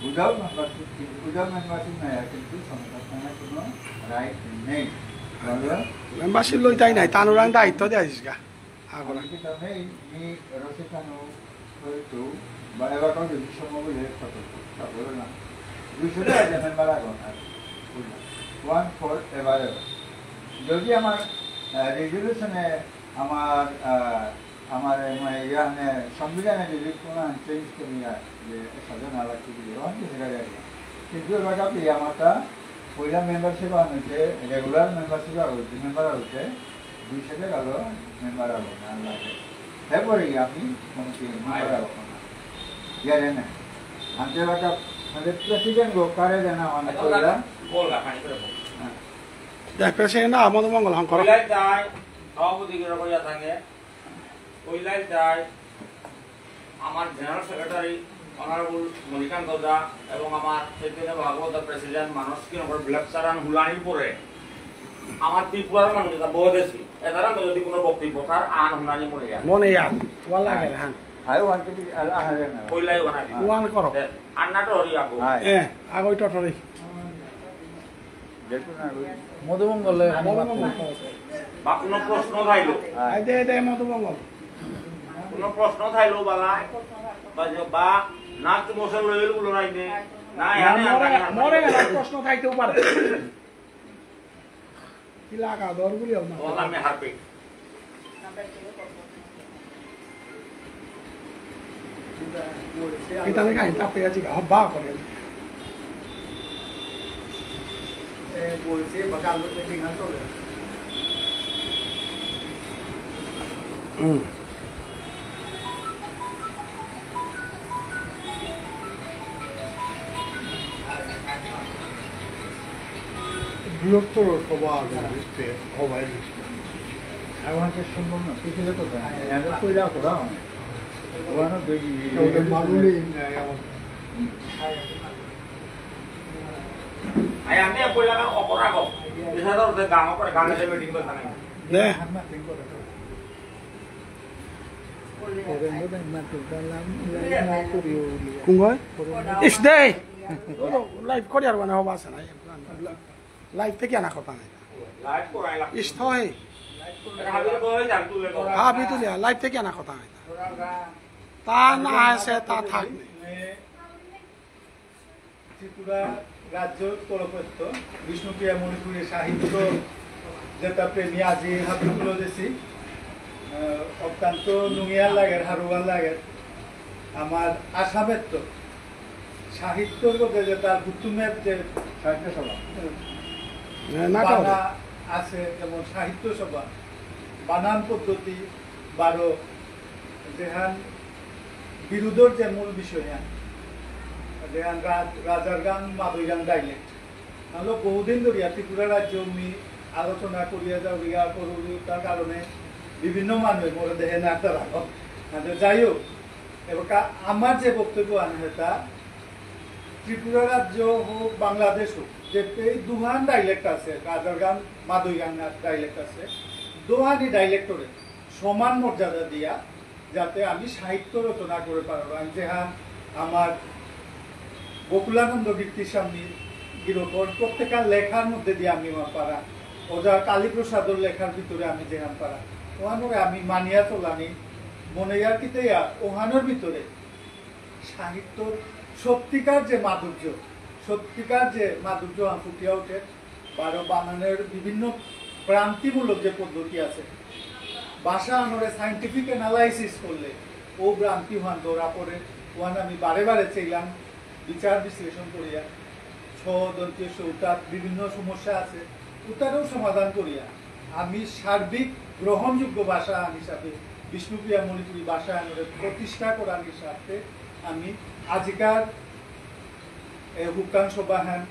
without membership, without membership নাই, আর কিন্তু সংস্থার থানা কোনো রাইট নেই। বুঝলো? মেম্বারশিপ লইতাই নাই, তানুরাং দায়িত্ব দেয়া যাইস গা। আগরা। আমি কি তার নেই, মি রসিকানো হয়তো, বা এলাকাও যদি সম্ভব হলে কত, তা বলে না। দুইশো টাকা যেন মেম্বার আগো, আর বললাম, one for ever ever। যদি আমার, আহ, রেজুলেশনে আমার, আহ, আমার, মানে, ইয়ানে সংবিধানে যদি কোনো চেঞ্জ করি আর যে সাজা না লাগতে দিলে, অনেক কিছু লাগে আর কি। কিন্তু এবার আপনি আমারটা পয়লা মেম্বারশিপ আনতে, রেগুলার মেম্বারশিপ আনতে, মেম্বার আনতে, দুইশো টাকা হলো মেম্বার আলো, না লাগে। তারপরে আমি কমিটি মেম্বার আলো না। ইয়ারে না। আনতে বাকা, মানে, প্রেসিডেন্ট গো, কারে দেনা, মানে, আচ্ছা, কইলা। বল, খানি করে বল। হ্যাঁ। দেখ, প্রেসিডেন্ট না, মদন মঙ্গল হংকর। কইলাই তাই, সভাপতি করে কইয়া থাকে। কইলাই তাই, আমার জেনারেল সেক্রেটারি অনারেবল মণিকান্ত দা এবং আমার চৈতন্য ভাগবত প্রেসিডেন্ট মানস কিনকর ব্লেকচারান হুলানির পরে আমার ত্রিপুরার মানুষ যেটা বহুত আছি, এটার মধ্যে যদি কোনো বক্তব্য তার আন হুনানি মনে যায়। মনে যায়, ওয়ালা হ্যাঁ। গেল, হ্যাঁ। I want to be, আ-, আ-, আ-, কইলাই বানাই দিই। ওয়ান করো। হ্যাঁ, আন্না তো হরি আগো। হ্যাঁ। এ, আগই তো হরি। দেখুন না, ওই মধুমঙ্গল এখানে মধুমঙ্গল। মাত্র। বা কোনো প্রশ্ন থাইলো? হ্যাঁ। এই দে, দে, মধুমঙ্গল। কোনো প্রশ্ন থাইলো বালা? বা যে, বা না কি মোশন লইল গুলো নাই নে? না, না, এখানে আর মরে, নাই, আর মরে নাই। গেলে প্রশ্ন থাইতেও পারে। কি লাগা, দরগুলি হবে না। ও, আমি হারপি। ইতালে কাহিনী তাপে আছে, হবা করে। হুম। বৃহত্তর সভা আগে হচ্ছে, সভায় লিখছে। আমাদের সম্ভব না, কিছু তো না। এত কইলা করা হয়। ওখানে বেশি ওদের মানুষই নেই আমার। আই আমি কইলা না অপরাগ। এসাদে ওদের গাঙ করে গাঙে মিটিং করতে নাই। দে। কোন হয়? ইস দে। লাইভ করে আর মানে হবা আছে না। লাইভ থেকে আনা কথা নাই। ইস হয়। হ্যাঁ, বিতুলিয়া, লাইভ থেকে আনা কথা নাই। তা না আছে, তা থাক নেই। ত্রিপুরা রাজ্য তরফেত্ত বিষ্ণুপ্রিয়া মণিপুরী সাহিত্য যেতা প্রেমী আজি হাবিকুলো দেসি, আহ, অত্যন্ত নুঙিয়া লাগের, হারুয়া লাগের। আমার আসামেত্ত সাহিত্যর মধ্যে যে তার গুতুমের যে সাহিত্য সভা, হ্যাঁ, না, বানা আছে, যেমন সাহিত্য সভা, বানান পদ্ধতি, বারো যেহান বিরোধর যে মূল বিষয় হান, যেহান রাজ-, রাজার গান, মাদই গান dialect। তাহলে বহুদিন ধরিয়া ত্রিপুরা রাজ্য মি আলোচনা করিয়া যাওয়া করুরিতার কারণে বিভিন্ন মানুষ মোর দেহে না তারা। আচ্ছা, যাই হোক, এবার কা-, আমার যে বক্তব্য আন সেটা ত্রিপুরা রাজ্য হোক, বাংলাদেশ হোক, যে এই দুহান dialect আছে, রাজার গান, মাদই গান dialect আছে, দুহানি dialectরে সমান মর্যাদা দিয়া যাতে আমি সাহিত্য রচনা করে পারবো। আমি যেহান আমার গোকুলানন্দ গীতিস্বামী গিরকর প্রত্যেকটা লেখার মধ্যে দিয়ে আমি আমার পারা, ওজা কালীপ্রসাদর লেখার ভিতরে আমি যেহান পারা, ওহানরে আমি মানিয়া চলানি মনে ইয়ার কিতে ইয়া, ওহানোর ভিতরে সাহিত্যর সত্যিকার যে মাধুর্য, সত্যিকার যে মাধুর্য আম ফুটিয়া উঠে, বারো বানানের বিভিন্ন ভ্রান্তিমূলক যে পদ্ধতি আছে, ভাষা আনরে scientific analysis করলে ও ভ্রান্তি ওহান ধরা পড়ে, ওহান আমি বারে বারে চাইলাম বিচার বিশ্লেষণ করিয়া, ছ দন্তীয় স উতার বিভিন্ন সমস্যা আছে, উতারও সমাধান করিয়া আমি সার্বিক গ্রহণযোগ্য ভাষা আন হিসাবে বিষ্ণুপ্রিয়া মণিপুরী ভাষা আনরে প্রতিষ্ঠা করার স্বার্থে আমি আজিকার এ হুকান সভাহান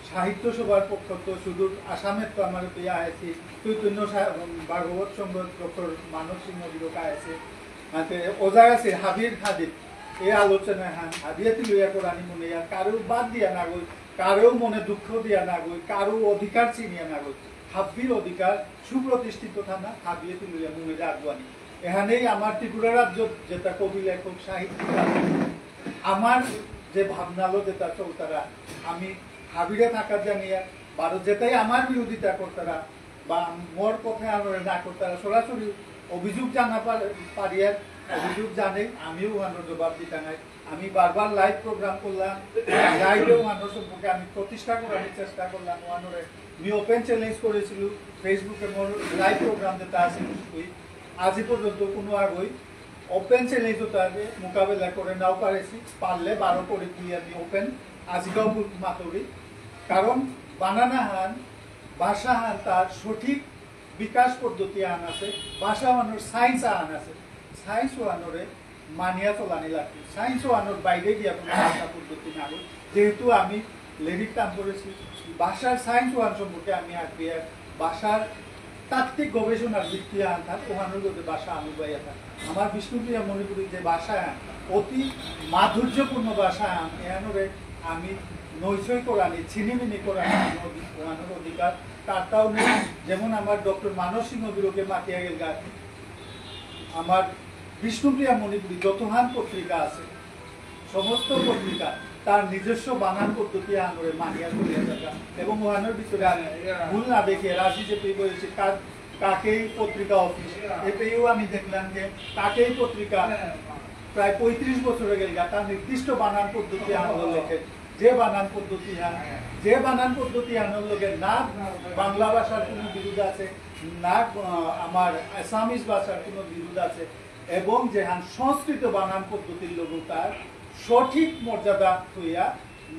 সাহিত্য সভার পক্ষত সুদূর আসামেত্ত আমার পেয়া আহেছি, চৈতন্য সা-, ভাগবত সংঘ ডক্টর মানস সিংহ গিরক আহেছে, আতে ওজা আছে হাবির হাদির এই আলোচনা হান হাবিয়ে তিলইয়া করানি মনে ইয়া কারো বাদ দিয়া না গই, কারো মনে দুঃখ দিয়া না গই, কারো অধিকার চিনিয়া না গই, হাবির অধিকার সুপ্রতিষ্ঠিত থানা হাবিয়ে তিলইয়া মনে রাখবানি। এখানেই আমার ত্রিপুরা রাজ্য যেটা কবি লেখক সাহিত্যিক আছে, আমার যে ভাবনালো যেটা চলতারা, আমি হাবিরে থাকার জানিয়া, বারো যেটাই আমার বিরোধিতা করতারা বা মোর কথা আনরে না করতারা, সরাসরি অভিযোগ জানা পার-, পারিয়ার, অভিযোগ জানে, আমিও ওহানোর জবাব দিতাঙাই। আমি বারবার live program করলাম, live-এ ওহানোর সম্পর্কে আমি প্রতিষ্ঠা করার চেষ্টা করলাম ওহানোরে। আমি open challenge করেছিল, Facebook-এ মোর live program যেটা আছে, ওই আজি পর্যন্ত কোনো আগই open challenge তারে মোকাবেলা করে নাও পারেছি, পারলে বারো করে দিয়ে আমি open আজিকাও মাতুরি। কারণ বানানা হান, ভাষা হান তার সঠিক বিকাশ পদ্ধতি আন আছে, ভাষা ওহানোর science আন আছে, science ওহানোরে মানিয়া চলানি লাগবে। Science ওহানোর বাইরে গিয়া কোনো ভাষা পদ্ধতি না হয়, যেহেতু আমি লেরিক কাম করেছি, ভাষার science ওহান সম্পর্কে আমি আগে ভাষার তাত্ত্বিক গবেষণার ভিত্তি আন থাক, ওহানোর যদি ভাষা আমি বাইয়া থাক। আমার বিষ্ণুপ্রিয়া মণিপুরী যে ভাষা আন, অতি মাধুর্যপূর্ণ ভাষা আন, এহানোরে আমি নৈশই করানি, ছিনিমিনি করানি, ওহানোর অধিকার তারতাও নেই। যেমন আমার ডক্টর মানস সিংহ গিরকে মাতিয়া গেলগা, আমার বিষ্ণুপ্রিয়া মণিপুরী যতহান পত্রিকা আছে, সমস্ত পত্রিকা তার নিজস্ব বানান পদ্ধতি আনরে মানিয়া চলিয়া থাকা এবং ওহানোর ভিতরে আর ভুল না দেখে রাজি যে পেয়ে বলেছে কার কাকেই পত্রিকা অফিস, এপেইও আমি দেখলাম যে কাকেই পত্রিকা প্রায় পঁয়ত্রিশ বছরে গেল গা, তার নির্দিষ্ট বানান পদ্ধতি আনলো লেখে, যে বানান পদ্ধতি হান, যে বানান পদ্ধতি আনর লগে না বাংলা ভাষার কোনো বিরোধ আছে, না, আহ, আমার আসামিজ ভাষার কোনো বিরোধ আছে, এবং যেহান সংস্কৃত বানান পদ্ধতির লগে তার সঠিক মর্যাদা হইয়া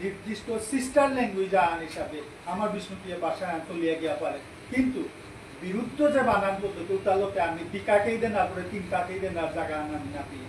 নির্দিষ্ট sister language আন হিসাবে আমার বিষ্ণুপ্রিয়া ভাষা আন চলিয়া গিয়া পারে। কিন্তু বিরুদ্ধ যে বানান পদ্ধতি, উতার লগে আমি দিকাকেই দেনা পরে তিন কাকেই দেনার জায়গা আন আমি না পেয়ে।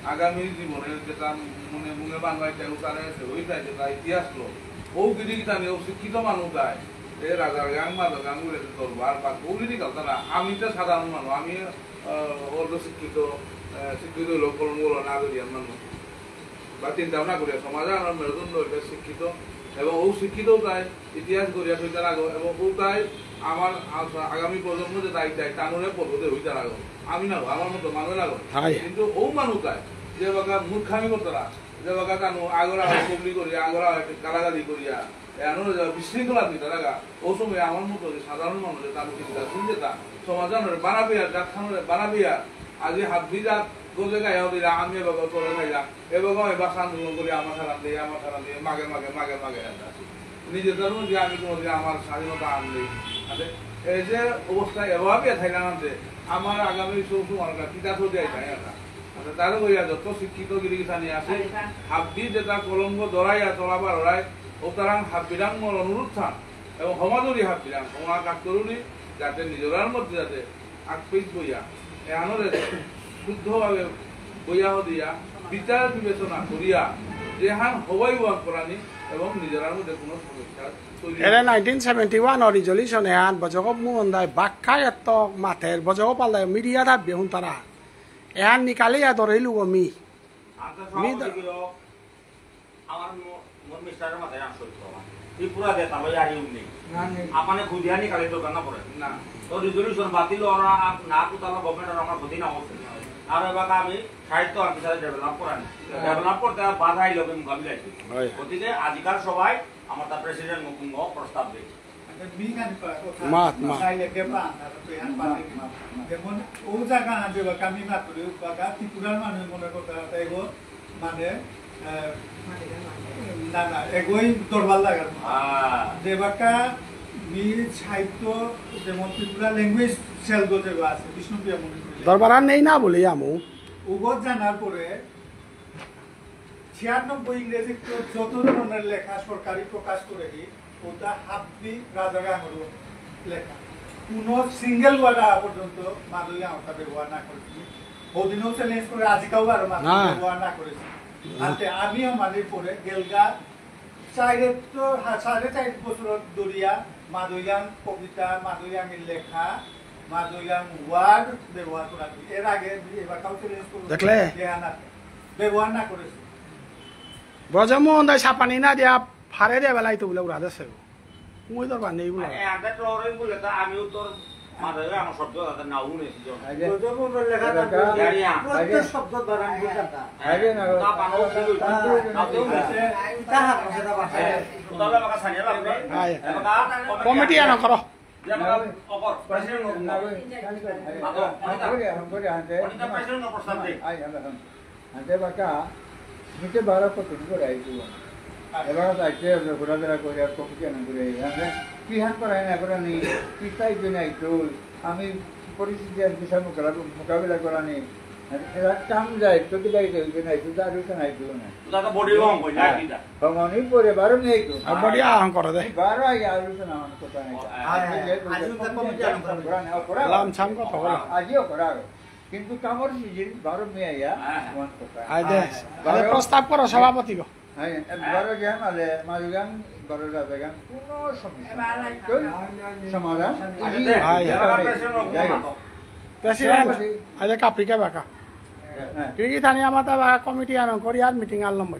আগামী জীবনে যেতা মনে মনে বাংলায় কেউ তারে আছে, ওই তাই যেতা ইতিহাস লো। ও গিরি গিথানি, ও শিক্ষিত মানু তাই। এ রাজার গাং, মাদর গাং, উড়ে দরবার, বা গৌরী দিকাল তারা। আমি তো সাধারণ মানু, আমি, আহ, অর্ধ শিক্ষিত, আহ, শিক্ষিত লোক, কলম গুলো না ধরিয়া মানু। বা চিন্তা ভাবনা করিয়া সমাজে আমার মেরুদণ্ড হইলে শিক্ষিত, এবং ও শিক্ষিত তাই ইতিহাস গড়িয়া থইতে লাগো, এবং ও তাই আমার আ-, আগামী প্রজন্ম যে তাই তাই তানুরে পদ্ধতি হইতে লাগো। আমি না গো, আমার মতো মানুষ না গো। হায়। কিন্তু ও মানু তাই, যে বাকা মূর্খামি করতারা, যে বাকা তানু আগরা হয় কবলি করিয়া, আগরা হয় গালাগালি করিয়া, এ আনন্দ যাওয়া বিশৃঙ্খলা দিতে লাগা। ও সময় আমার মতো যে সাধারণ মানুষ যে তানু চিন্তা শুনছে তা, সমাজ আনরে বানাবিয়া, জাত খানরে বানাবিয়া, আজি হাব্বি জাত গজে গায়া দিলা, আমি এবার করে খাইলা। এবাকাও এবার আন্দোলন করি আমার সারান দিয়ে, আমার সারান দিয়ে, মাগে, মাগে, মাগে, মাগে, আর আছে। নিজে ধর্ম দিয়ে আমি কোনোদিন আমার স্বাধীনতা আনলি। আরে, এই যে অবস্থা এভাবে থাইলাম যে আমার আগামী সব আমার কাছে কিতা তো দেয় তাই না। আচ্ছা, তারও কইয়া যত শিক্ষিত গিরি গিথানি আছে, হাব্বি যেতা কলঙ্ক দরাইয়া চলাবার ওরাই, ও তারাং হাব্বিরাং মোর অনুরোধ থান, এবং হমাদুরি হাব্বিরাং, হমা কাজ করুনি, যাতে নিজেরার মধ্যে যাতে আকপিক বইয়া, এহানরে শুদ্ধভাবে বইয়া দিয়া, বিচার বিবেচনা করিয়া, যেহান হবাই ওয়ান করানি এবং নিজেরার মধ্যে কোনো সমস্যা তৈরি এরে নাইনটিন সেভেন্টি ওয়ান র রিজলিউশন এহান বজগব মোহন দাই বাক্কা এত মাতের বজগব পাল্লাই মিডিয়া দাবি হুন তারা। এহান নিকালে ইয়া ধরে লুগো মি। আচ্ছা, মি সভাপতি দ- গিরক, আমার ম-, মোর মিস্টারের মাথায় আর সহ্য হয় না। ত্রিপুরা দে তাহলে আর ইউন নেই। না, নেই। আপনি খুদিয়া নিকালে দরকার না পড়ে। না। তো রিজলিউশন বাতিল ওরা আপ-, না কোথাও গভর্নমেন্ট আর আমার ক্ষতি না হচ্ছে। আর এবার আমি সাহিত্য আর বিচারে ডেভেলপ করানি। হ্যাঁ। ডেভেলপ করতে আর বাধা আইলে ওকে মোকাবিলা আইছে। হয়। গতিকে আজিকার সভায় আমার তার প্রেসিডেন্ট মুকুঙ্গ প্রস্তাব দিয়েছে। মাত, মাত। তাইলে কে পান, আর তো এহান পান। মাত, মাত, মাত। যেমন ও জায়গা না দেবা, কামি মাতুরি, বাগা ত্রিপুরার মানুষ মনে করতে হয়, তাই গো, মানে, আহ, না, না, এগোই দরবার লাগার মতো। হ্যাঁ। দেবাকা মি সাহিত্য, যেমন ত্রিপুরা ল্যাঙ্গুয়েজ সেল গো যেগো আছে, বিষ্ণুপ্রিয়া মণিপুরী। দরবার আর নেই না বলে আমু। উগত জানার পরে ছিয়ানব্বই ইংরেজিত যত ধরনের লেখা সরকারি প্রকাশ করেহি, ওটা হাব্বি রাজার আমলর লেখা। কোনো সিঙ্গেল ওয়ার্ড আগ পর্যন্ত মাদই আঙতা ব্যবহার না করেছি। ওদিনও চ্যালেঞ্জ করে, আজিকাও আরো মাদই না। ব্যবহার না করেছি। না। আতে আমিও মানে পরে গেলগা চাইরে তো, হ্যাঁ, সাড়ে চার বছর ধরিয়া মাদইয়াং কবিতা, মাদইয়াং লেখা, মাদইয়াং ওয়ার্ড ব্যবহার করা। এর আগে এবার কাউ চ্যালেঞ্জ করলো। দেখলে? যে আনা ব্যবহার না করেছে। ব্রজমোহন দাই ছাপানি না দিয়া ফারে দিয়া বেলাই তো বুলে উড়া দেছে। মুই তোর বান্ধবী বুলে। আরে, আগে তো ওরাই বলে, তা আমিও তোর মাথায় আমার শব্দ দাদা না উনে, কি জানো? আগে। ব্রজমোহন লেখা এলাকা, জানতো। জানি না। প্রত্যেক আগে। শব্দ ধরে আমি বুঝতাম না। আগে না, তা বানাও কি হইছে? হ্যাঁ। তাতেও হইছে। তা হাত বসে তা বাসে। হ্যাঁ। তো তাহলে আমাকে সানিয়া লাগবে। হ্যাঁ। এবার কমিটি আনো করো। যে আমাকে অপর, প্রেসিডেন্ট না, না, না, না, না, অনিতা, অনিতা। অনিতা প্রেসিডেন্ট প্রস্তাব দে। I, I, I. আনতে বাকা, মিতে বারো কত করে আইতো। এবার আইতে ঘোরাফেরা করে আর কমিটি আনা করে। আনতে কি হান করাই না করানি, কি তাই জন্য আইতো। আমি পরিস্থিতি আর কিসা মোকাবিলা, মোকাবিলা করানি। এরা কাম যায়, তো কি দায়িত্ব, ওই জন্য আইতো, আর ওই জন্য আইতো না। তো তাকে বডি লং কই, না হ্যাঁ। কিতা? ভ্রমণই পরে বারো নেই তো। আর বডি আহং করে দে। বারো আগে আর ওই জন্য আমার কথা নাই। ও, হ্যাঁ, হ্যাঁ। আজ উনকা কমিটি আনা করে। লাম ছাম কথা বলো। আজিও করা। কিন্তু কামর সিজন বারো মে আইয়া হ্যাঁ। ওয়ান কথা। আই দে। হ্যাঁ। আরে প্রস্তাব করো সভাপতি গো। হ্যাঁ, এ, বারো জ্ঞান আলে, মাঝে জ্ঞান বারো রাজা জ্ঞান, কোনো সমস্যা নাই। কোন সমাধান? আচ্ছা, ইজি। দে। হ্যাঁ, হ্যাঁ। যাই হোক। প্রেসিডেন্ট, সভাপতি। আরে কাপিকা বাকা। হ্যাঁ। কি কি থানি আমার তা বাকা কমিটি আনো করি আর মিটিং আর লম্বই।